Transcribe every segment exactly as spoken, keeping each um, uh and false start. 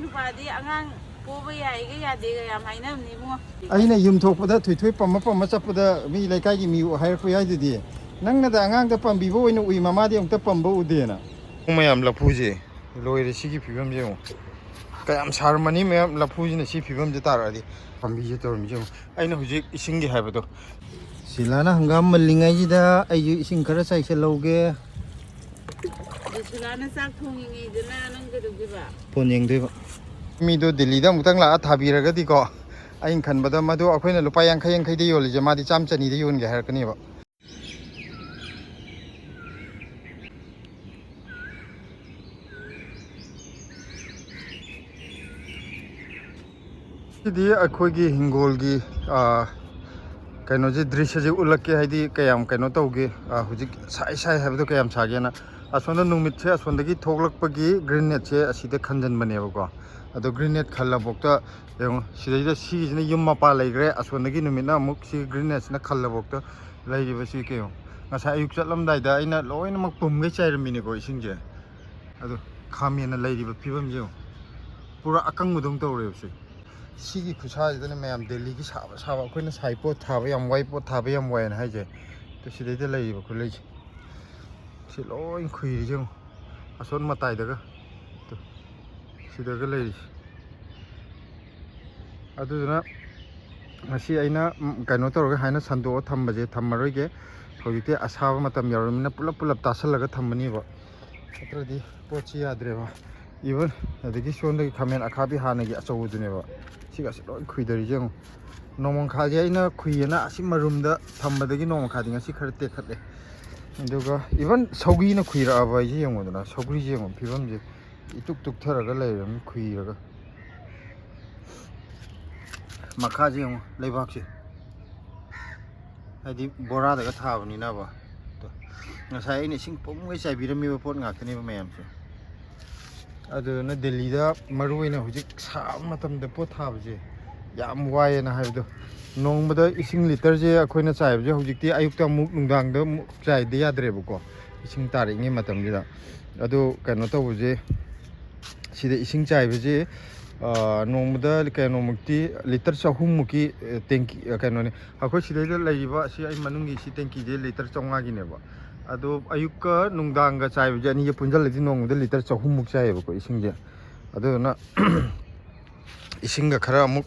ꯅꯨꯄꯥꯗꯤ ꯑꯉꯥꯡ ꯄꯣꯕ ꯌꯥꯏꯒ ꯌꯥꯗꯦꯒ ꯌꯥꯝ ꯍꯥꯏꯅꯕꯅꯤ ꯏꯕꯨꯡꯉꯣ꯫ ꯑꯩꯅ ꯌꯨꯝ ꯊꯣꯛꯄꯗ ꯊꯣꯏꯊꯣꯏ ꯄꯝꯃ ꯄꯝꯃ ꯆꯠꯄꯗ ꯃꯤ ꯂꯩꯀꯥꯏꯒꯤ ꯃꯤ ꯍꯥꯏꯔꯛꯄ ꯌꯥꯏꯗꯨꯗꯤ, "ꯅꯪꯅꯗ ꯑꯉꯥꯡꯗ ꯄꯥꯝꯕꯤꯕ ꯑꯣꯏꯅ ꯎꯏ, ꯃꯃꯥꯗꯤ ꯑꯃꯨꯛꯇ ꯄꯝꯕ ꯎꯗꯦꯅ"꯫ ꯃꯌꯥꯝ ꯂꯐꯨꯁꯦ ꯂꯣꯏꯔꯦ꯫ ꯁꯤꯒꯤ ꯐꯤꯕꯝꯁꯦ ꯌꯦꯡꯉꯣ, ꯀꯌꯥꯝ ꯁꯥꯔꯝꯃꯅꯤ ꯃꯌꯥꯝ꯫ ꯂꯐꯨꯁꯤꯅ ꯁꯤ ꯐꯤꯕꯝꯁꯦ ꯇꯥꯔꯛꯑꯗꯤ꯫ ꯄꯥꯝꯕꯤꯁꯦ ꯇꯧꯔꯝꯃꯤꯁꯦ ꯌꯦꯡꯉꯣ꯫ ꯑꯩꯅ ꯍꯧꯖꯤꯛ ꯏꯁꯤꯡꯒꯤ ꯍꯥꯏꯕꯗꯣ, ꯁꯤꯂꯥꯅ ꯍꯪꯒꯥꯝ ꯃꯜꯂꯤꯉꯩꯁꯤꯗ ꯑꯩꯁꯨ ꯏꯁꯤꯡ ꯈꯔ ꯆꯥꯏꯁꯜꯍꯧꯒꯦ꯫ ꯑꯗꯨ ꯁꯤꯂꯥꯅ ꯆꯥꯛ ꯊꯣꯡꯉꯤꯉꯩꯗꯅ ꯅꯪ ꯀꯩꯗꯧꯗꯣꯏꯕ? ꯐꯣꯟ ꯌꯦꯡꯗꯣꯏꯕ꯫ ꯃꯤꯗꯣ ꯗꯤꯜꯂꯤꯗ ꯑꯃꯨꯛꯇꯪ ꯂꯥꯛꯑ ꯊꯥꯕꯤꯔꯒꯗꯤꯀꯣ, ꯑꯩꯅ ꯈꯟꯕꯗ ꯃꯗꯨ ꯑꯩꯈꯣꯏꯅ ꯂꯨꯄꯥ ꯌꯥꯡꯈꯩ ꯌꯥꯡꯈꯩꯗ ꯌꯣꯜꯂꯤꯁꯦ, ꯃꯥꯗꯤ ꯆꯥꯝ ꯆꯅꯤꯗ ꯌꯣꯟꯒꯦ ꯍꯥꯏꯔꯛꯀꯅꯦꯕ꯫ ꯁꯤꯗꯤ ꯑꯩꯈꯣꯏꯒꯤ ꯍꯤꯡꯒꯣꯜꯒꯤ, ꯑꯥ, ꯀꯩꯅꯣꯁꯦ, ꯗ꯭ꯔꯤꯁꯁꯦ ꯎꯠꯂꯛꯀꯦ, ꯍꯥꯏꯗꯤ ꯀꯌꯥꯝ ꯀꯩꯅꯣ ꯇꯧꯒꯦ, ꯑꯥ, ꯍꯧꯖꯤꯛ ꯁꯥꯏ ꯁꯥꯏ ꯍꯥꯏꯕꯗꯣ ꯀꯌꯥꯝ ꯁꯥꯒꯦꯅ꯫ ꯑꯁꯣꯝꯗ ꯅꯨꯃꯤꯠꯁꯦ ꯑꯁꯣꯝꯗꯒꯤ ꯊꯣꯛꯂꯛꯄꯒꯤ ꯒ꯭ꯔꯤꯟ ꯅꯦꯠꯁꯦ ꯑꯁꯤꯗ ꯈꯟꯖꯟꯕꯅꯦꯕꯀꯣ꯫ ꯑꯗꯣ ꯒ꯭ꯔꯤꯟ ꯅꯦꯠ ꯈꯜꯂꯐꯥꯎꯗ ꯌꯦꯡꯉꯣ, ꯁꯤꯗꯩꯗ ꯁꯤꯒꯤꯁꯤꯅ ꯌꯨꯝ ꯃꯄꯥ ꯂꯩꯈ꯭ꯔꯦ, ꯑꯁꯣꯝꯗꯒꯤ ꯅꯨꯃꯤꯠꯅ ꯑꯃꯨꯛ ꯁꯤ ꯒ꯭ꯔꯤꯟ ꯅꯦꯠꯁꯤꯅ ꯈꯜꯂꯐꯥꯎꯗ ꯂꯩꯔꯤꯕꯁꯤ ꯀꯩꯅꯣ꯫ ꯉꯁꯥꯏ ꯑꯌꯨꯛ ꯆꯠꯂꯝꯗꯥꯏꯗ ꯑꯩꯅ ꯂꯣꯏꯅꯃꯛ ꯄꯨꯝꯈꯩ ꯆꯥꯏꯔꯝꯃꯤꯅꯤꯀꯣ ꯏꯁꯤꯡꯁꯦ꯫ ꯑꯗꯣ ꯈꯥꯃꯦꯟꯅ ꯂꯩꯔꯤꯕ ꯐꯤꯕꯝꯁꯦ ꯌꯦꯡꯉꯣ, ꯄꯨꯔꯥ ꯑꯀꯪꯕꯗꯧꯅ ꯇꯧꯔꯦꯕꯁꯦ꯫ ꯁꯤꯒꯤ ꯈꯨꯠꯁꯥꯁꯤꯗꯅ ꯃꯌꯥꯝ ꯗꯦꯜꯂꯤꯒꯤ ꯁꯥꯕ ꯁꯥꯕ, ꯑꯩꯈꯣꯏꯅ ꯁꯥꯏ ꯄꯣꯠ ꯊꯥꯕ ꯌꯥꯝ ꯋꯥꯏ, ꯄꯣꯠ ꯊꯥꯕ ꯌꯥꯝ ꯋꯥꯏꯅ ꯍꯥꯏꯁꯦ꯫ ꯑꯗꯣ ꯁꯤꯗꯩꯗ ꯂꯩꯔꯤꯕ ꯈꯨꯠꯂꯩꯁꯦ, ꯁꯤ ꯂꯣꯏ ꯈꯨꯏꯔꯤꯁꯦ ꯌꯦꯡꯉꯣ, ꯑꯁꯣꯟ ꯃꯇꯥꯏꯗꯒ꯫ ꯑꯗꯣ ꯁꯤꯗꯒ ꯂꯩꯔꯤꯁꯦ꯫ ꯑꯗꯨꯗꯨꯅ ꯉꯁꯤ ꯑꯩꯅ, ꯎꯝ, ꯀꯩꯅꯣ ꯇꯧꯔꯒ ꯍꯥꯏꯅ ꯁꯟꯗꯣꯛꯑ ꯊꯝꯕꯁꯦ ꯊꯝꯃꯔꯣꯏꯒꯦ꯫ ꯍꯧꯖꯤꯛꯇꯤ ꯑꯁꯥꯕ ꯃꯇꯝ ꯌꯧꯔꯃꯤꯅ ꯄꯨꯂꯞ ꯄꯨꯂꯞ ꯇꯥꯁꯜꯂꯒ ꯊꯝꯃꯅꯦꯕ, ꯅꯠꯇ꯭ꯔꯗꯤ ꯄꯣꯠꯁꯤ ꯌꯥꯗ꯭ꯔꯦꯕ꯫ ꯏꯚꯟ ꯑꯗꯒꯤ ꯁꯣꯝꯗꯒꯤ ꯈꯥꯃꯦꯟ ꯑꯈꯥꯕꯤ ꯍꯥꯟꯅꯒꯤ ꯑꯆꯧꯕꯗꯨꯅꯦꯕ, ꯁꯤꯒꯁꯦ ꯂꯣꯏ ꯈꯨꯏꯗꯔꯤꯁꯦ ꯌꯦꯡꯉꯣ꯫ ꯅꯣꯡꯃꯪꯈꯥꯁꯦ ꯑꯩꯅ ꯈꯨꯏꯌꯦꯅ ꯑꯁꯤ ꯃꯔꯨꯝꯗ ꯊꯝꯕꯗꯒꯤ ꯅꯣꯡꯃꯪꯈꯥꯗꯤ ꯉꯁꯤ ꯈꯔ ꯇꯦꯛꯈꯠꯂꯦ꯫ ꯑꯗꯨꯒ ꯏꯚꯟ ꯁꯧꯒ꯭ꯔꯤꯅ ꯈꯨꯏꯔꯛꯑꯕ ꯍꯥꯏꯁꯦ ꯌꯦꯡꯉꯣꯗꯅ, ꯁꯧꯒ꯭ꯔꯤꯁꯦ ꯌꯦꯡꯉꯣ ꯐꯤꯕꯝꯁꯦ, ꯏꯇꯨꯛ ꯇꯨꯛꯊꯔꯒ ꯂꯩꯔꯕꯅꯤ ꯈꯨꯏꯔꯒ꯫ ꯃꯈꯥꯁꯦ ꯌꯦꯡꯉꯣ ꯂꯩꯕꯥꯛꯁꯦ, ꯍꯥꯏꯗꯤ ꯕꯣꯔꯥꯗꯒ ꯊꯥꯕꯅꯤꯅꯕ꯫ ꯑꯗꯣ ꯉꯁꯥꯏ ꯑꯩꯅ ꯏꯁꯤꯡ ꯄꯨꯝꯈꯩ ꯆꯥꯏꯕꯤꯔꯝꯃꯤꯕ ꯄꯣꯠ ꯉꯥꯛꯇꯅꯦꯕ ꯃꯌꯥꯝꯁꯦ꯫ ꯑꯗꯨꯗꯨꯅ ꯗꯦꯜꯂꯤꯗ ꯃꯔꯨ ꯑꯣꯏꯅ ꯍꯧꯖꯤꯛ ꯁꯥꯕ ꯃꯇꯝꯗ ꯄꯣꯠ ꯊꯥꯕꯁꯦ ꯌꯥꯝ ꯋꯥꯏꯌꯦꯅ ꯍꯥꯏꯕꯗꯣ, ꯅꯣꯡꯃꯗ ꯏꯁꯤꯡ ꯂꯤꯇꯔꯁꯦ ꯑꯩꯈꯣꯏꯅ ꯆꯥꯏꯕꯁꯦ ꯍꯧꯖꯤꯛꯇꯤ ꯑꯌꯨꯛꯇ ꯑꯃꯨꯛ ꯅꯨꯡꯗꯥꯡꯗ ꯑꯃꯨꯛ ꯆꯥꯏꯗ ꯌꯥꯗ꯭ꯔꯦꯕꯀꯣ, ꯏꯁꯤꯡ ꯇꯥꯔꯛꯏꯉꯩ ꯃꯇꯝꯁꯤꯗ꯫ ꯑꯗꯣ ꯀꯩꯅꯣ ꯇꯧꯕꯁꯦ, ꯁꯤꯗ ꯏꯁꯤꯡ ꯆꯥꯏꯕꯁꯦ, ꯑ, ꯅꯣꯡꯃꯗ ꯀꯩꯅꯣꯃꯨꯛꯇꯤ, ꯂꯤꯇꯔ ꯆꯍꯨꯝꯃꯨꯛꯀꯤ, ꯑ, ꯇꯦꯡꯀꯤ, ꯑ, ꯀꯩꯅꯣꯅꯦ꯫ ꯑꯩꯈꯣꯏ ꯁꯤꯗꯩꯗ ꯂꯩꯔꯤꯕ ꯑꯁꯤ ꯑꯩ ꯃꯅꯨꯡꯒꯤ ꯁꯤ ꯇꯦꯡꯀꯤꯁꯦ ꯂꯤꯇꯔ ꯆꯥꯝꯃꯉꯥꯒꯤꯅꯦꯕ꯫ ꯑꯗꯣ ꯑꯌꯨꯛꯀ ꯅꯨꯡꯗꯥꯡꯒ ꯆꯥꯏꯕꯁꯦ, ꯑꯅꯤꯁꯦ ꯄꯨꯟꯁꯤꯜꯂꯗꯤ ꯅꯣꯡꯃꯗ ꯂꯤꯇꯔ ꯆꯍꯨꯝꯃꯨꯛ ꯆꯥꯏꯌꯦꯕꯀꯣ ꯏꯁꯤꯡꯁꯦ꯫ ꯑꯗꯨꯗꯨꯅ ꯏꯁꯤꯡꯒ ꯈꯔ ꯑꯃꯨꯛ,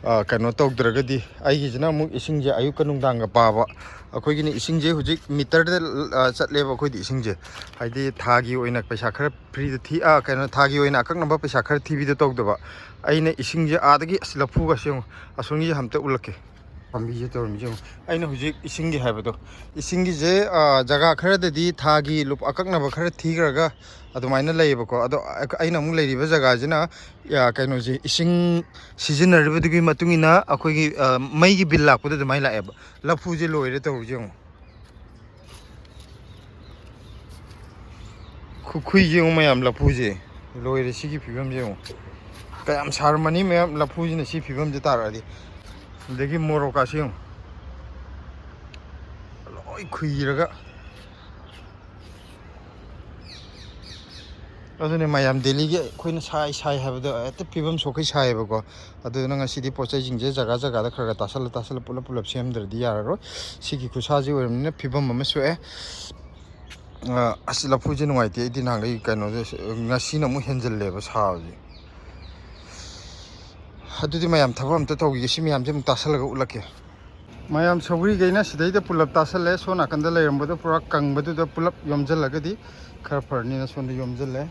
ꯑ, ꯀꯩꯅꯣ ꯇꯧꯗ꯭ꯔꯒꯗꯤ, ꯑꯩꯒꯤꯁꯤꯅ ꯑꯃꯨꯛ ꯏꯁꯤꯡꯁꯦ ꯑꯌꯨꯛꯀ ꯅꯨꯡꯗꯥꯡꯒ ꯄꯥꯕ꯫ ꯑꯩꯈꯣꯏꯒꯤꯅ ꯏꯁꯤꯡꯁꯦ ꯍꯧꯖꯤꯛ ꯃꯤꯇꯔꯗ, ꯑ, ꯆꯠꯂꯦꯕ ꯑꯩꯈꯣꯏꯗꯤ ꯏꯁꯤꯡꯁꯦ꯫ ꯍꯥꯏꯗꯤ ꯊꯥꯒꯤ ꯑꯣꯏꯅ ꯄꯩꯁꯥ ꯈꯔ ꯐ꯭ꯔꯤꯗ ꯊꯤ-, ꯑ, ꯀꯩꯅꯣ, ꯊꯥꯒꯤ ꯑꯣꯏꯅ ꯑꯀꯛꯅꯕ ꯄꯩꯁꯥ ꯈꯔ ꯊꯤꯕꯤꯗ ꯇꯧꯗꯕ꯫ ꯑꯩꯅ ꯏꯁꯤꯡꯁꯦ ꯑꯥꯗꯒꯤ, ꯑꯁ, ꯂꯐꯨꯒꯁꯦ ꯌꯦꯡꯉꯨ, ꯑꯁꯣꯝꯒꯤ ꯑꯝꯇ ꯎꯠꯂꯛꯀꯦ꯫ ꯄꯥꯝꯕꯤꯁꯦ ꯇꯧꯔꯝꯃꯤꯁꯦ ꯌꯦꯡꯉꯨ꯫ ꯑꯩꯅ ꯍꯧꯖꯤꯛ ꯏꯁꯤꯡꯒꯤ ꯍꯥꯏꯕꯗꯣ, ꯏꯁꯤꯡꯒꯤꯁꯦ, ꯑ, ꯖꯒꯥ ꯈꯔꯗꯗꯤ ꯊꯥꯒꯤ ꯂꯨꯞ-, ꯑꯀꯛꯅꯕ ꯈꯔ ꯊꯤꯈ꯭ꯔꯒ ꯑꯗꯨꯃꯥꯏꯅ ꯂꯩꯌꯦꯕꯀꯣ꯫ ꯑꯗꯣ ꯑꯩ-, ꯑꯩꯅ ꯑꯃꯨꯛ ꯂꯩꯔꯤꯕ ꯖꯒꯥꯁꯤꯅ, ꯑ, ꯀꯩꯅꯣꯁꯦ, ꯏꯁꯤꯡ ꯁꯤꯖꯤꯟꯅꯔꯤꯕꯗꯨꯒꯤ ꯃꯇꯨꯡ ꯏꯟꯅ ꯑꯩꯈꯣꯏꯒꯤ, ꯑ, ꯃꯩꯒꯤ ꯕꯤꯜ ꯂꯥꯛꯄꯗꯣ ꯑꯗꯨꯃꯥꯏꯅ ꯂꯥꯛꯑꯦꯕ꯫ ꯂꯐꯨꯁꯦ ꯂꯣꯏꯔꯦ ꯇꯧꯔꯤꯁꯦ ꯌꯦꯡꯉꯨ꯫ ꯈꯨꯈꯨꯏꯁꯦ ꯌꯦꯡꯉꯨ ꯃꯌꯥꯝ, ꯂꯐꯨꯁꯦ ꯂꯣꯏꯔꯦ꯫ ꯁꯤꯒꯤ ꯐꯤꯕꯝꯁꯦ ꯌꯦꯡꯉꯨ, ꯀꯌꯥꯝ ꯁꯥꯔꯝꯃꯅꯤ ꯃꯌꯥꯝ, ꯂꯐꯨꯁꯤꯅ ꯁꯤ ꯐꯤꯕꯝꯁꯦ ꯇꯥꯔꯛꯑꯗꯤ꯫ ꯑꯗꯒꯤ ꯃꯣꯔꯣꯛꯀꯥꯁꯦ ꯌꯦꯡꯉꯨ, ꯂꯣꯏ ꯈꯨꯏꯔꯒ꯫ ꯑꯗꯨꯅꯦ ꯃꯌꯥꯝ, ꯗꯦꯜꯂꯤꯒꯤ ꯑꯩꯈꯣꯏꯅ ꯁꯥꯏ ꯁꯥꯏ ꯍꯥꯏꯕꯗꯣ ꯍꯦꯛꯇ ꯐꯤꯕꯝ ꯁꯣꯛꯈꯩ ꯁꯥꯏꯌꯦꯕꯀꯣ꯫ ꯑꯗꯨꯗꯨꯅ ꯉꯁꯤꯗꯤ ꯄꯣꯠ ꯆꯩꯁꯤꯡꯁꯦ ꯖꯒꯥ ꯖꯒꯥꯗ ꯈꯔ ꯈꯔ ꯇꯥꯁꯜꯂ ꯇꯥꯁꯜꯂ ꯄꯨꯂꯞ ꯄꯨꯂꯞ ꯁꯦꯝꯗ꯭ꯔꯗꯤ ꯌꯥꯔꯔꯣꯏ꯫ ꯁꯤꯒꯤ ꯈꯨꯠꯁꯥꯁꯤ ꯑꯣꯏꯔꯕꯅꯤꯅ ꯐꯤꯕꯝ ꯑꯃ ꯁꯣꯛꯑꯦ꯫ ꯑ, ꯑꯁ, ꯂꯐꯨꯁꯦ ꯅꯨꯡꯉꯥꯏꯇꯦ꯫ ꯑꯩꯗꯤ ꯅꯍꯥꯟꯈꯩ ꯀꯩꯅꯣꯗ, ꯉꯁꯤꯅ ꯑꯃꯨꯛ ꯍꯦꯟꯖꯜꯂꯦꯕ ꯁꯥꯕꯁꯦ꯫ ꯑꯗꯨꯗꯤ ꯃꯌꯥꯝ ꯊꯕꯛ ꯑꯝꯇ ꯇꯧꯈꯤꯒꯦ, ꯁꯤ ꯃꯌꯥꯝꯁꯦ ꯑꯃꯨꯛ ꯇꯥꯁꯜꯂꯒ ꯎꯠꯂꯛꯀꯦ꯫ ꯃꯌꯥꯝ ꯁꯧꯒ꯭ꯔꯤꯈꯩꯅ ꯁꯤꯗꯩꯗ ꯄꯨꯂꯞ ꯇꯥꯁꯜꯂꯦ꯫ ꯁꯣꯝ ꯅꯥꯀꯟꯗ ꯂꯩꯔꯝꯕꯗꯣ ꯄꯨꯔꯥ ꯀꯪꯕꯗꯨꯗ ꯄꯨꯂꯞ ꯌꯣꯝꯁꯤꯜꯂꯒꯗꯤ ꯈꯔ ꯐꯔꯅꯤꯅ ꯁꯣꯝꯗ ꯌꯣꯝꯁꯤꯜꯂꯦ꯫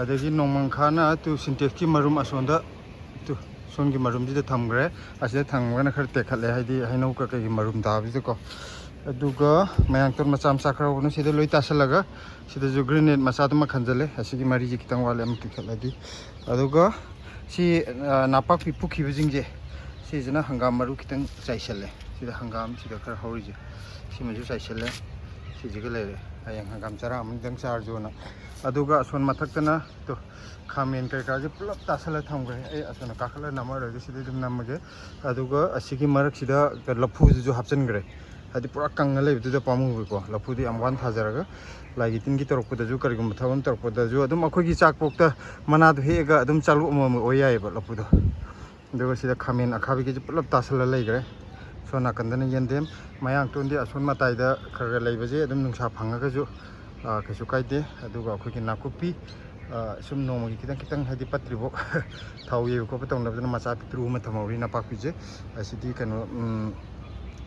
ꯑꯗꯒꯤ ꯅꯣꯡꯃꯪꯈꯥꯅ ꯇꯨ ꯁꯤꯟꯇꯦꯛꯁꯀꯤ ꯃꯔꯨꯝ ꯑꯁꯣꯝꯗ, ꯇꯨ ꯁꯣꯝꯒꯤ ꯃꯔꯨꯝꯁꯤꯗ ꯊꯝꯈ꯭ꯔꯦ꯫ ꯑꯁꯤꯗ ꯊꯝꯈ꯭ꯔꯒꯅ ꯈꯔ ꯇꯦꯛꯈꯠꯂꯦ, ꯍꯥꯏꯗꯤ ꯍꯩꯅꯧ ꯀꯩꯀꯩꯒꯤ ꯃꯔꯨꯝ ꯇꯥꯕꯁꯤꯗꯀꯣ꯫ ꯑꯗꯨꯒ ꯃꯌꯥꯡꯇꯣꯟ ꯃꯆꯥ ꯃꯆꯥ ꯈꯔ ꯍꯧꯕꯅ ꯁꯤꯗ ꯂꯣꯏ ꯇꯥꯁꯜꯂꯒ ꯁꯤꯗꯁꯨ ꯒ꯭ꯔꯤꯅꯦꯠ ꯃꯆꯥꯗꯨꯃ ꯈꯟꯖꯜꯂꯦ꯫ ꯑꯁꯤꯒꯤ ꯃꯔꯤꯁꯦ ꯈꯤꯇꯪ ꯋꯥꯠꯂꯦ ꯑꯃ ꯀꯤꯈꯠꯂꯗꯤ꯫ ꯑꯗꯨꯒ ꯁꯤ, ꯑ, ꯅꯥꯄꯥꯛꯄꯤ ꯄꯨꯈꯤꯕꯁꯤꯡꯁꯦ, ꯁꯤꯁꯤꯅ ꯍꯪꯒꯥꯝ ꯃꯔꯨ ꯈꯤꯇꯪ ꯆꯥꯏꯁꯜꯂꯦ꯫ ꯁꯤꯗ ꯍꯪꯒꯥꯝ ꯁꯤꯗ ꯈꯔ ꯍꯧꯔꯤꯁꯦ, ꯁꯤꯃꯁꯨ ꯆꯥꯏꯁꯜꯂꯦ꯫ ꯁꯤꯁꯤꯒ ꯂꯩꯔꯦ꯫ ꯍꯌꯦꯡ ꯍꯪꯒꯥꯝ ꯆꯔꯥ ꯑꯃꯅꯤꯗꯪ ꯆꯥꯔꯁꯨꯅ꯫ ꯑꯗꯨꯒ ꯑꯁꯣꯝ ꯃꯊꯛꯇꯅ ꯇꯨ ꯈꯥꯃꯦꯟ ꯀꯩꯀꯥꯁꯦ ꯄꯨꯂꯞ ꯇꯥꯁꯜꯂ ꯊꯝꯈ꯭ꯔꯦ꯫ ꯑꯩ ꯑꯁꯣꯝꯗ ꯀꯥꯈꯠꯂ ꯅꯝꯃꯔꯣꯏꯒꯦ, ꯁꯤꯗꯩ ꯑꯗꯨꯝ ꯅꯝꯃꯒꯦ꯫ ꯑꯗꯨꯒ ꯑꯁꯤꯒꯤ ꯃꯔꯛꯁꯤꯗ ꯂꯐꯨꯁꯤꯁꯨ ꯍꯥꯞꯆꯤꯟꯈ꯭ꯔꯦ꯫ ꯍꯥꯏꯗꯤ ꯄꯨꯔꯥ ꯀꯪꯉ ꯂꯩꯕꯗꯨꯗ ꯄꯥꯝꯃꯨꯕꯀꯣ꯫ ꯂꯐꯨꯗꯣ ꯌꯥꯝ ꯋꯥꯅ ꯊꯥꯖꯔꯒ ꯂꯥꯏꯒꯤ ꯇꯤꯟꯒꯤ ꯇꯧꯔꯛꯄꯗꯁꯨ, ꯀꯔꯤꯒꯨꯝꯕ ꯊꯕꯛ ꯑꯃ ꯇꯧꯔꯛꯄꯗꯁꯨ ꯑꯗꯨꯝ ꯑꯩꯈꯣꯏꯒꯤ ꯆꯥꯛꯄꯣꯛꯇ ꯃꯅꯥꯗꯣ ꯍꯦꯛꯑꯒ ꯑꯗꯨꯝ ꯆꯥꯂꯨꯛ ꯑꯃꯃꯝ ꯑꯣꯏ ꯌꯥꯏꯑꯕ ꯂꯐꯨꯗꯣ꯫ ꯑꯗꯨꯒ ꯁꯤꯗ ꯈꯥꯃꯦꯟ ꯑꯈꯥꯕꯤꯒꯤꯁꯦ ꯄꯨꯂꯞ ꯇꯥꯁꯜꯂ ꯂꯩꯈ꯭ꯔꯦ꯫ ꯁꯣꯝ ꯅꯥꯀꯟꯗꯅ ꯌꯦꯟꯗꯦꯝ, ꯃꯌꯥꯡꯇꯣꯟꯗꯤ ꯑꯁꯣꯝ ꯃꯇꯥꯏꯗ ꯈꯔ ꯈꯔ ꯂꯩꯕꯁꯦ ꯑꯗꯨꯝ ꯅꯨꯡꯁꯥ ꯐꯪꯉꯒꯁꯨ, ꯑ, ꯀꯩꯁꯨ ꯀꯥꯏꯗꯦ꯫ ꯑꯗꯨꯒ ꯑꯩꯈꯣꯏꯒꯤ ꯅꯥꯀꯨꯞꯄꯤ, ꯑ, ꯁꯨꯝ ꯅꯣꯡꯃꯒꯤ ꯈꯤꯇꯪ ꯈꯤꯇꯪ, ꯍꯥꯏꯗꯤ ꯄꯠꯇ꯭ꯔꯤꯕꯣꯛ ꯊꯥꯎ ꯌꯩꯕ ꯈꯣꯠꯄ ꯇꯧꯅꯕꯗꯨꯅ ꯃꯆꯥ ꯄꯤꯛꯇ꯭ꯔꯨ ꯑꯃ ꯊꯝꯍꯧꯔꯤ꯫ ꯅꯄꯥꯛꯄꯤꯁꯦ ꯑꯁꯤꯗꯤ ꯀꯩꯅꯣ, ꯎꯝ,